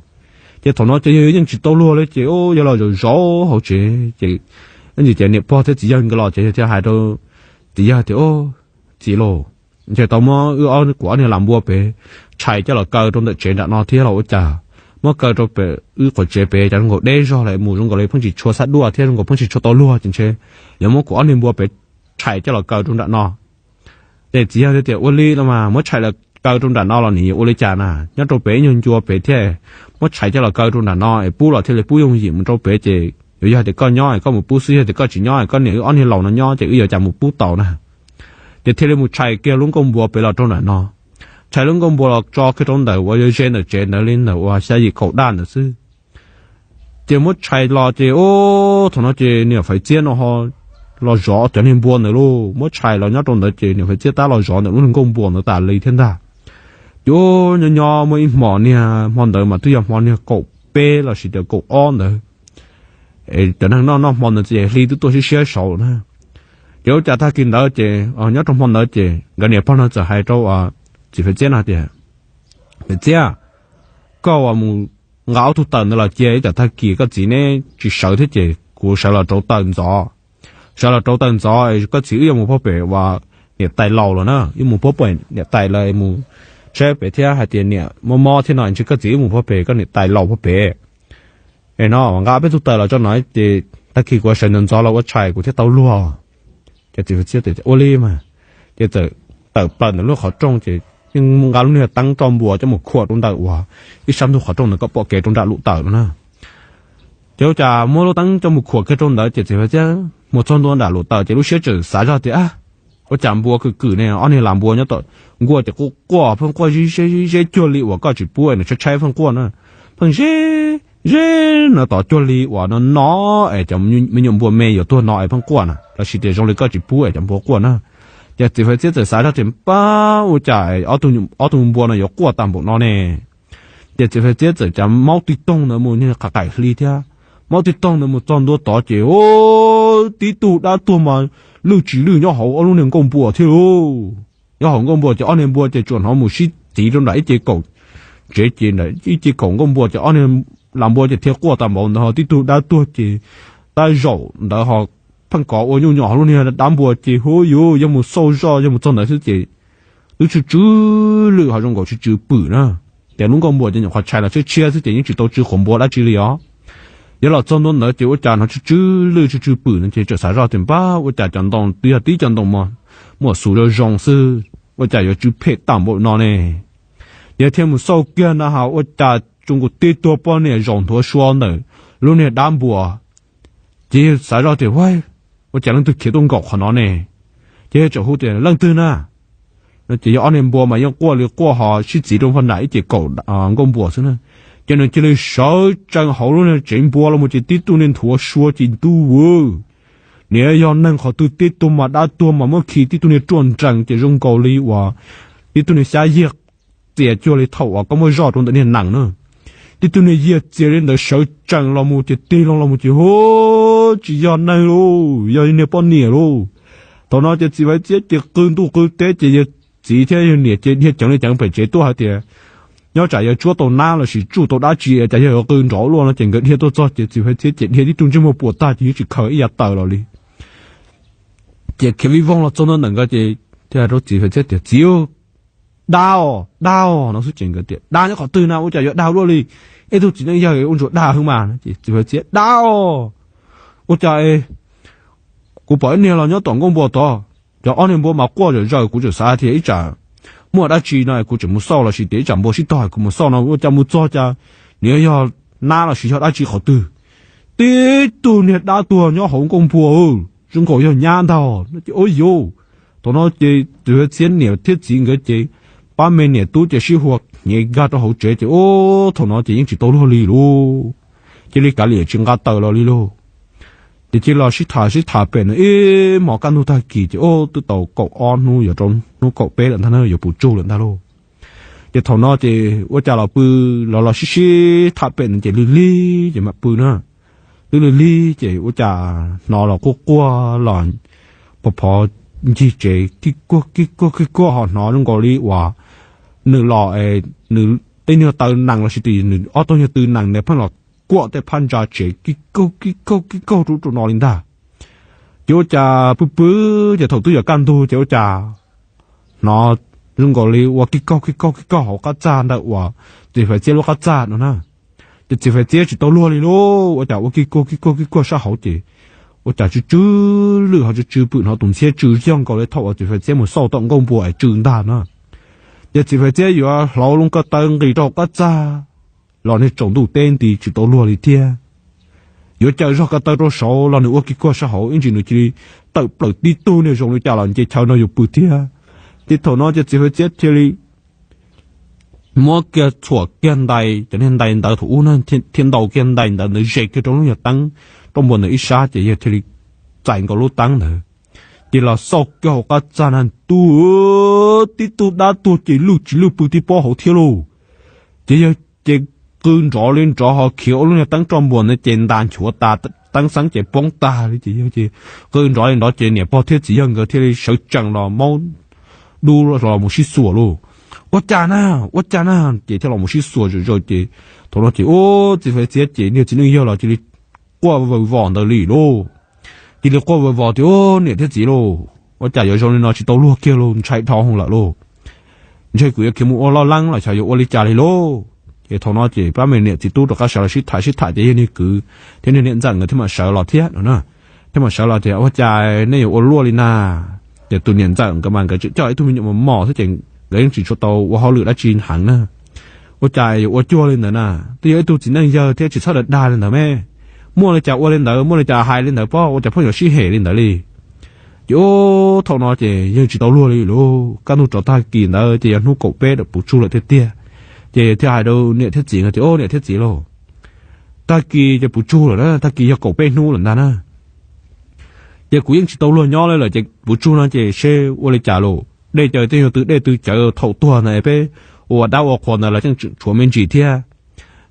Ces thaum no ces yawg yeej tsis tau luag li ces ub, yawg los zaum zaum hauv tsev ces ntsis ces niam pog thiab txiv yawg nkawd los ces yawg thiaj hais rau txiv yawg tias, Txiv lauj, ntshe tau muab wb ob, kuv ob niag las npua pem tshais coj los kaw rau ntawm tsev nram no thiab los ua cas muab kaw rau pem wb quas tsev pem cas zoo nkaus deb zog lawm, mus zoo nkaus li pheej tsis tshua xab duaj thiab zoo nkaus pheej tsis tshua tau luag ces ntshe yuav muab kuv ob niag npua pem tshais coj los kaw rau nram no. Ces txiv yawg tias, Ua li no mas muab tshais los kaw rau nram no los nws yuav ua li cas na, nyob rau pem ib nyuag ncua pem thiab, muab tshais coj los kaw rau nram no es pub los thiaj li pub yooj yim mus rau pem ces yuav yog tias koj nyob es koj mus pub xwb, yog tias koj tsis nyob es koj niam wb ob niag laus no nyob ces wb yuav cas mus pub tau na. Ces thiaj li mus tshais kiag lub nkuaj npua pem los rau nram no. Tshais lub nkuaj npua los tso kiag rau ntawm uas yog ze ntawm tsev ntawd li ntawm uas xya yim kaum daj ntawd xwb. Ces muab tshais los ces ub, thaum no ces niam Faiv Txiab no ho los zov cov niag npua ntawd lauj, muab tshais los nyob rau ntawd ces niam Faiv Txiab tab los zov ntawm lub niag nkuaj npua ntawd tas li thiab ntag. Ces nyob nyob muaj ib hmo niag hmo ntawd mas twb yog hmo niag kaum peb los sis tias kaum ob ntawd, cov neeg noj noj hmo ntawd ces hli twb tuaj siab siab saud na. Ces ua cas tag kis ntawd ces nyob rau hmo ntawd ces nkawd niam pog no txawm hais rau txiv Faiv Txiab no tias, Faiv Txiab, koj mus nqa ob tug taws ntawd los cia ib tsam tag kis koj txiv neb tsis sawv thiab ces kuv sawv los rauv taws ntxov. Sawv los rauv taws ntxov, koj txiv wb yuav mus puag pem uas niam tais laus los na, wb mus puag pem niam tais los mus saib pem thiab hais tias niam mob mob thiab no ntshe koj txiv wb mus puag pem koj niam tais laus puag pem. Es no nqa peb tug taws los tso no ces tag kis kuv sawv ntxov ntxov los ua tshais kuv thiaj tau luag. Ces txiv Faiv Txiab tias ua li mas. Ces txawm tawm plaws ntawm lub qhov rooj ces yeej nqa lub niag teeb roj npua coj mus khuam rau ntawm uas ib sab ntug qhov rooj ntawd kom pom kev rau nram lub taws no na. Ces ua cas muab lub teeb coj mus khuam kiag rau ntawd ces txiv Faiv Txiab mus txog ntua nram lub taws ces lub siab txawm xav zoj tias, ua cas npua kwm kwm ne, ob niag las npua nyob tom nkuaj ces quaj quaj pheej quaj zeb zeb cuag li uas koj tsis pub es nws tshaib tshaib pheej quaj na. Pheej zeb zeb no tod cuag li uas no no es cov me nyuam npua me yuav tuag no es pheej quaj na, los sis tias zoo li koj tsis pub es cov npua quaj na. Ces txiv Faiv Txiab txawm xav zoj tias pab ua cas ob tug npua no yuav quaj tag npaum no ne. Ces txiv Faiv Txiab txawm cav maub tij toog ntawd mus niag qhov qaim hli thiab, maub tij toog ntawd mus txog ntua tod ces tib tug dab tuag mas lwj tsis lwj nyob hauv ob lub niag nkuaj npua thiab lauj. Nyob hauv nkuaj npua ces ob niag npua ces tsuas hnov mus sib txiv rau nram ib ce kaum tsev ces ib ce kaum nkuaj npua ces ob niag las npua ces thiaj quaj tag npaum ntawd ho tib tug dab tuag ces tab zaum ntawd ho pheej kov ua nyuj nyom hauv lub niag dab npua ces hu yuv yog mus xauj zoj yog mus txog ntawd xwb ces twb tsw tsw lwj ho zoo nkaus tsw tsw pwm na. Ces lub nkuaj npua ces nyuam qhuav tshais los tshiab tshiab xwb ces yeej tsis tau tsw qhuav npua dab tsi li os. Yog los txog ntua ntawd ces ua cas hnov tsw tsw lwj tsw tsw pwm no ces txawm xav zoj tias pab ua cas cov ntoo twb yog tib cov ntoo mas muaj xus zoo zoo xwb, ua cas yuav tsw phem tag npaum no ne. Ces thiaj mus xauj kiag na has ua cas tsuas nkaus tib tug poj niam zaum nthuav sua ntawm lub niag dab npua. Ces xav zoj tias ua cas leej twg khiav tuaj nkaum qhov no ne. Ces txawm hu tias leej twg na. Ces yog ob niag npua mas yeej quaj li quaj ho sib txiv rau npog nram ib ce kaum nkuaj npua xwb na. Ces nws cia li sawv tsees hauv lub niag tsev npua los mus ces tib tug niag nthuav sua ces ntuj aw, niam yog neeg qhov twg tib tug mas dab tuag mas muab khi tib tug niag ruaj nrees ces zoo nkaus li uas tib tug niag xyab yiag txias cuag li thaum uas koj muab zoj rau ntawm niag nees na. Tib tug niag yiag txias li ntawd sawv tsees los mus ces tig loo los mus ces hu, tsis yog neeg lauj, yog niag poj niam lauj. Thaum no ces txiv Faiv Txiab ces qw ntuj qw teb ces yawg txiv thiab yawg niam ces dhia ceev li ceev pem tsev tuaj hais tias nyob tsam yawg tsuab tau nab los sis tsuj tau dab tsi cas yog yuav qw nrov luaj no ces nkawd dhia tuaj txog ces txiv Faiv Txiab ces dhia tib tug ntsej muag puas tag ces yeej tsis khaws ib yav taws los li. Ces khiav vij voog los txog ntua ntawm nkawd ces thiaj hais rau txiv Faiv Txiab tias txiv, dab os dab os no xwb ces nkawd tias dab nyob qhov twg na ua cas yuav dag luaj li, ib tug txiv neej yawg ua ntsuas dag heev mas. Ces txiv Faiv Txiab dab os, ua cas kuv pom ib niag los nyob tom nkuaj npua tod, cov ob niag npua mas quaj zom zaws kuv tseem xav tias ib tsam muaj dab tsi no kuv tseem mus xauj los sis tias ib tsam npua sib tog kuv mus xauj no ua cas mus txog cas nws yog nab los sis yog dab tsi qhov twg. Tib tug niag dab tuag nyob hauv nkuaj npua, zoo nkaus yog nyab ntag no ces ua yuv. Thaum no ces txiv Faiv Txiab niam thiab txiv nkawd ces pab me niam tub ces sib hua hnyev nkag rau hauv tsev ces ua thaum no ces yeej tsis tau luag li lauj. Cia li kav liam tsis nqa taws los li lauj. Ces cia los sib tham sib tham pem no ib hmos kaj ntug tag kis ces ua twb tau kaum ob hnub yuav rau hnub kaum peb lawm ntag na, yuav puv tsuj lawm ntag lauj. Ces thaum no ces ua cas los pw, los los sib sib tham pem no ces lig lig ces mam pw na. Twb lig lig ces ua cas hnov los quaj quaj los phov phov ncig tsev kij kuaj kij kuaj kij kuaj ho hnov zoo nkaus li uas nws los, nws tej nyuag taw nees los sis tias nws ob tug nyuag tw nees ntawd pheej los kuam tej phab ntsa tsev kij kaug kij kaug kij kaug rau rau no li ntag. Ces ua cas pw pw ces thaum twb yuav kaj ntug ces ua cas hnov zoo nkaus li ua kij kaug kij kaug kij kaug hauv qab txag ntawm uas txiv Faiv Txiab lub qab txag no na. Ces txiv Faiv Txiab tsis tau luag li lauj, ua cas ua kij kuag kij kuag kij kuag sab hauv ces ua cas tsw tsw lwj ho tsw tsw pwm hnov tus ntxhiab tsw yog nkaus li thaum uas txiv Faiv Txiab mus xauj tom nkuaj npua es tsw ntag na. Ces txiv Faiv Txiab yuav hlauv lub ko taw nqis rau hauv qab txag los niag tsaus ntuj teb nti tsis tau luag li thiab. Yuav cawm zog ko taw rau saud los nws ua kij kuag sab hauv ib ntsis nws cia li tawm plaws tib tug niag zoo li cas los nce chaw no yuav pw thiab. Ces thaum no ces txiv Faiv Txiab thiaj li muab kiag txhuam kiag ntais cov niag ntais ntawd thaum ub na, thiaj ntaus kiag ntais ntawd ntawd ze kiag rau lub nyuag teeb roj npua ntawd ib sab ces yawg thiaj li txais nkaus lub teeb ntawd, ces los xauj kiag hauv qab txaj na, tu, tib tug dab tuag ces lwj tsis lwj pw tib pob hauv thiab lauj. Ces yawg ces qw nrov li nrov ho khiav ua lub niag teeb roj npuas ntawd ces ntas nchuav tas, teeb xeeb ces poob tag li. Ces yawg ces qw nrov li nrov ces niam pog thiab txiv yawg nkawd thiaj li sawv tsees los maub dub los mus sib xuas lauj. Ua cas na, ua cas na, ces thiaj los mus sib xuas zom zaws ces thaum no ces ub, txiv Faiv Txiab ces niag txiv neej yawg los cia li quaj vawv vos ntawd li lauj. Cia li quaj vawv vos tias, Ub, niam thiab txiv lauj, ua cas yuav zoo li no, tsis tau luag kiag lauj, ntshai dhau hwv lawm lauj. Ntshe kuv yuav khiav mus ua loj leeb los xyov yuav ua li cas li lauj. Ces thaum no ces pab me niam txiv tub rov qab sawv los sib tham sib tham ces yog niag kwv thiab niag niam ntxawm nkawd thiaj mam sawv los thiab no na. Thiaj mam sawv los tias, Ua cas nej yuav ua luaj li na? Ces tus niam ntxawm nkawd mas nkawd tseem coj ib tug me nyuam mos mos xwb ces nkawd yeej tsis tshua tau ua hauj lwm dab tsi heev na. Ua cas yuav ua cuag li ntawd na? Twb yog ib tug txiv neej yawg thiab, tsis txhob dag dag li ntawd me. Muaj li cas ua li ntawd, muaj li cas hais li ntawd pob, ua cas pheej yuav sib hem li ntawd li? Ces ub, thaum no ces yeej tsis tau luag li lauj. Kaj ntug rov tag kis ntawd ces yog hnub kaum peb puv tsug lawm tiag tiag. Ces thiaj hais rau niam thiab txiv tias, Ub, niam thiab txiv lauj, tag kis ces puv tsug lawm na, tag kis yog kaum peb hnub lawm ntag na. Ces kuv yeej tsis tau luag nyob li lawm ces puv tsug no ces seb ua li cas lauj. Dej cawv tej yog twg dej twg cawv thaum tuag ntawd peb ua dab ua qhuas ntawd los yeej tshuav me ntsis thiab.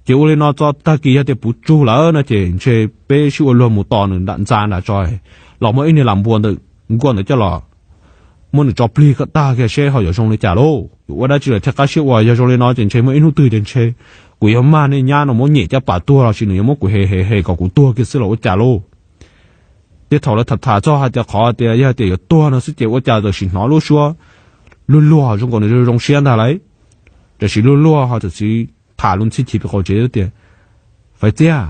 Ces ua li no txog tag kis yog tias puv tsug lawm no ces ntshe peb sib ua luag mus tos nws nram ntxa nram tso, los muab ib niag lam npua ntawm nkuaj ntawd coj los muab nws tso plig kom tag kiag seb ho yuav zoo li cas lauj. Yuav ua dab tsi lawm thiaj qab siab ua, yog zoo li no ces ntshe muaj ib hnub twg ces ntshe kuv yuav mag nej nyab no muab nyem caj pas tuag los sis nws yuav muab kuv hem hem hem kom kuv tuag kiag xwb los ua cas lauj. Ces thaum lawv tham tham txog hais tias qhov tias yog tias yuav tuag no xwb ces ua cas txawm sim hnov lub suab luag luag zoo nkaus nws zoo zoo siab ntag lauj. Tam sim luag luag ho txawm sim tham lus ntxhi chiv pem qaum tsev tias, Faiv Txiab,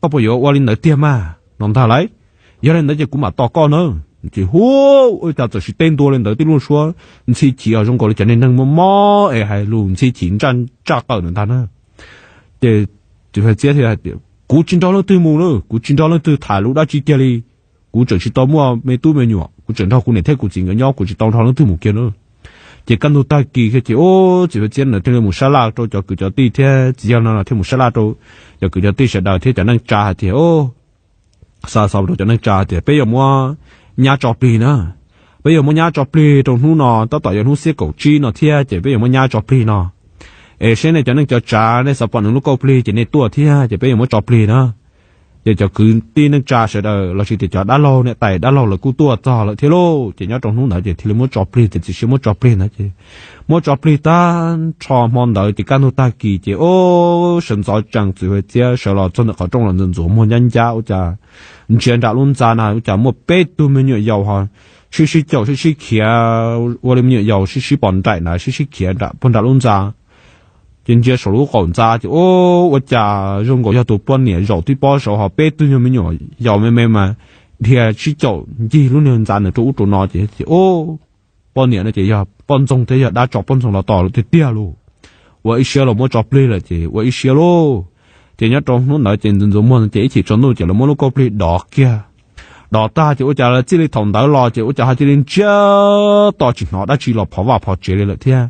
koj puas yuav ua li ntawd tiag mas no ntag lauj? Yog li ntawd ces kuv mam tos koj na. Ces hu, ua cas txawm sim teb ntua li ntawd, tib lub suab ntxhi chiv zoo nkaus li cov niag neeg mob mob es hais lus ntxhi chiv ntsaj ntsaj qawm ntawd ntag na. Ces txiv Faiv Txiab thiaj hais tias, Kuv tsis nrog leej twg mus na, kuv tsis nrog leej twg tham lus dab tsi kiag li. Kuv tseem tsis tau muaj me tub me nyuam, kuv tseem nrog kuv niam thiab kuv txiv nkawd nyob, kuv tsis tau nrog leej twg mus kiag na. Ces kaj ntug tag kis kiag ces ub, txiv Faiv Txiab ntawd thiaj li mus sab laj rau cov kwv cov tij thiab txiv yawg no thiaj mus sab laj rau cov kwv cov tij sawv daws thiab cov neej tsa hais tias, xa xov rau cov neej tsa tias peb yuav muab nyab tso plig na. Peb yuav muab nyab tso plig rau hnub no, tab tom yog hnub xiab kaum tsib no thiab ces peb yuav muab nyab tso plig no. Es seb nej cov neej cov tsav nej xav pom nws lub kauj plig ces nej tuaj thiab ces peb yuav muab tso plig na. Ces cov kwv tij neej tsa sawv daws los sis tias cov dab laug niam tais dab laug lawv kuj tuaj txog lawm thiab lauj. Ces nyob rau hnub ntawd ces thiaj li muab tso plig, ces txim siab muab tso plig ntawd ces muab tso plig tag nrho hmo ntawd ces kaj ntug tag kis ces ub, sawv ntxov tsees txiv Faiv Txiab sawv los txog ntawm qhov rooj los ntxuav ntxuav muag ncab ncab ua cas ntsia nram lub ntxa na ua cas muaj peb tug me nyuam yaus ho sib sib caum sib sib khiav ua li me nyuam yaus sib sib pom nraim ntawd sib sib khiav nram puag nram lub ntxa. Ces ntsia saum lub qaum ntxa ces ub, ua cas zoo nkaus yog tus poj niam zaum tib pob saud ho peb tug nyuag me nyuam yaus me me mas dhia sib caum ncig lub niag ntxa ntawd rau ub rau no ces, ces ub, poj niam no ces yog poj ntxoog thiab yog dab tso poj ntxoog los tos lawm tiag tiag lauj. Ua ib siab los muab tso plig lawm ces ua ib siab lauj. Ces nyob rau hnub ntawd ces ntxuav ntxuav muag ces ib chim tsaus ntuj ces lawv muab lub kauj plig dov kiag. Dov tag ces ua cas lawv txij li thaum ntawd los ces ua cas ho cia li ntsiag to tsis hnov dab tsi los phov vaj phov tsev li lawm thiab.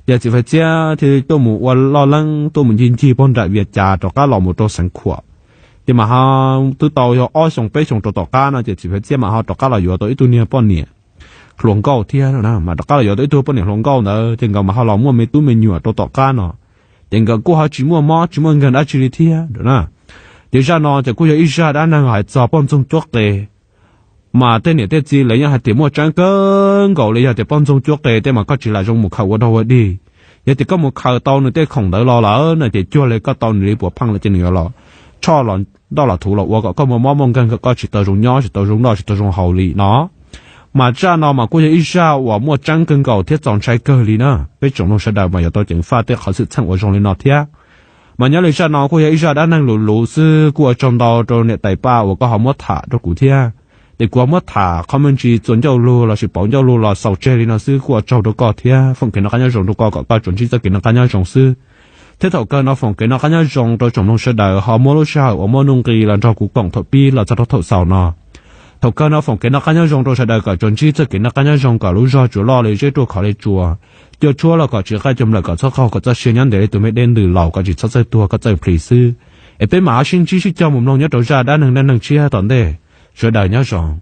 Ces txiv Faiv Txiab thiaj tuaj mus ua loj leeb tuaj mus ncig ncig puag nram Vias Cas rov qab los mus rau Xeev Khuam. Ces mas ho twb tau yog ob xyoos peb xyoos rau tom qab no ces txiv Faiv Txiab mas ho rov qab los yuav tau ib tug niag poj niam hluas nkauj thiab no na, mas rov qab los yuav tau ib tug poj niam hluas nkauj ntawd ces nkawd mas ho los muaj me tub me nyuam rau tom qab no. Ces nkawd kuj ho tsis muaj mob tsis muaj nkeeg dab tsi li thiab na. Ces zaj no ces kuj yog ib zaj dab neeg hais txog poj ntxoog cuab qe. Mas tej niam tej txiv lawv yeej hais tias muaj tseeb kawg nkaus li, yog tias poj ntxoog cuab qe tej mas koj tsis lam zoo mus khaws ua dog ua dig. Yog tias koj mus khaws tau nws tej khoom ntawd los lawm no ces cuag li koj tau nws li puav pheej lawm ces nws yuav los tshoj los nroj los thuv los ua kom koj muaj mob muaj nkeeg kom koj tsis tau zoo nyob tsis tau zoo noj tsis tau zoo haus li no. Mas zaj no mas kuj yog ib zaj uas muaj tseeb kawg nkaus thiab txaus ntshai kawg li na. Peb tsoom mloog sawv daws mas yuav tau ceev faj tej qhov xwm txheej uas zoo li no thiab. Mas nyob li zaj no kuj yog ib zaj dab neeg luv luv xwb, kuj ua tsaug ntau rau niam tais Paj uas koj ho muab tham rau kuv thiab. Ces kuv ho muab tham qhov me ntsis txuas ncauj lus lossis pauv ncauj lus los xaus tseg li no xwb, kuj ua tsaug rau koj thiab foom kev noj qab nyob zoo rau koj kom koj tsuas ntsib txoj kev noj qab nyob zoo xwb. Thiab thaum kawg no foom kev noj qab nyob zoo rau tsoom mloog sawv daws ho muab lub sij hawm uas muaj nuj nqis los nrog kuv koom thaum pib los txog rau thaum xaus no. Thaum kawg no foom kev noj qab nyob zoo rau sawv daws kom tsuas ntsib txoj kev noj qab nyob zoo, kom lub zog tsuas loj li zeb ruaj khov li tsuas, cua tshuab los kom tsis qaij cua nplawm kom txhob qaug, kom txoj sia nyob ntev li tus me dej ntws laus kom tsis txhob txawj tuag kom txawj plis xwb. Es peb mam ho sib ntsib sib cog mus mloog nyob rau zaj dab neeg dab neeg tshiab tom ntej. Sawv daws nyob zoo.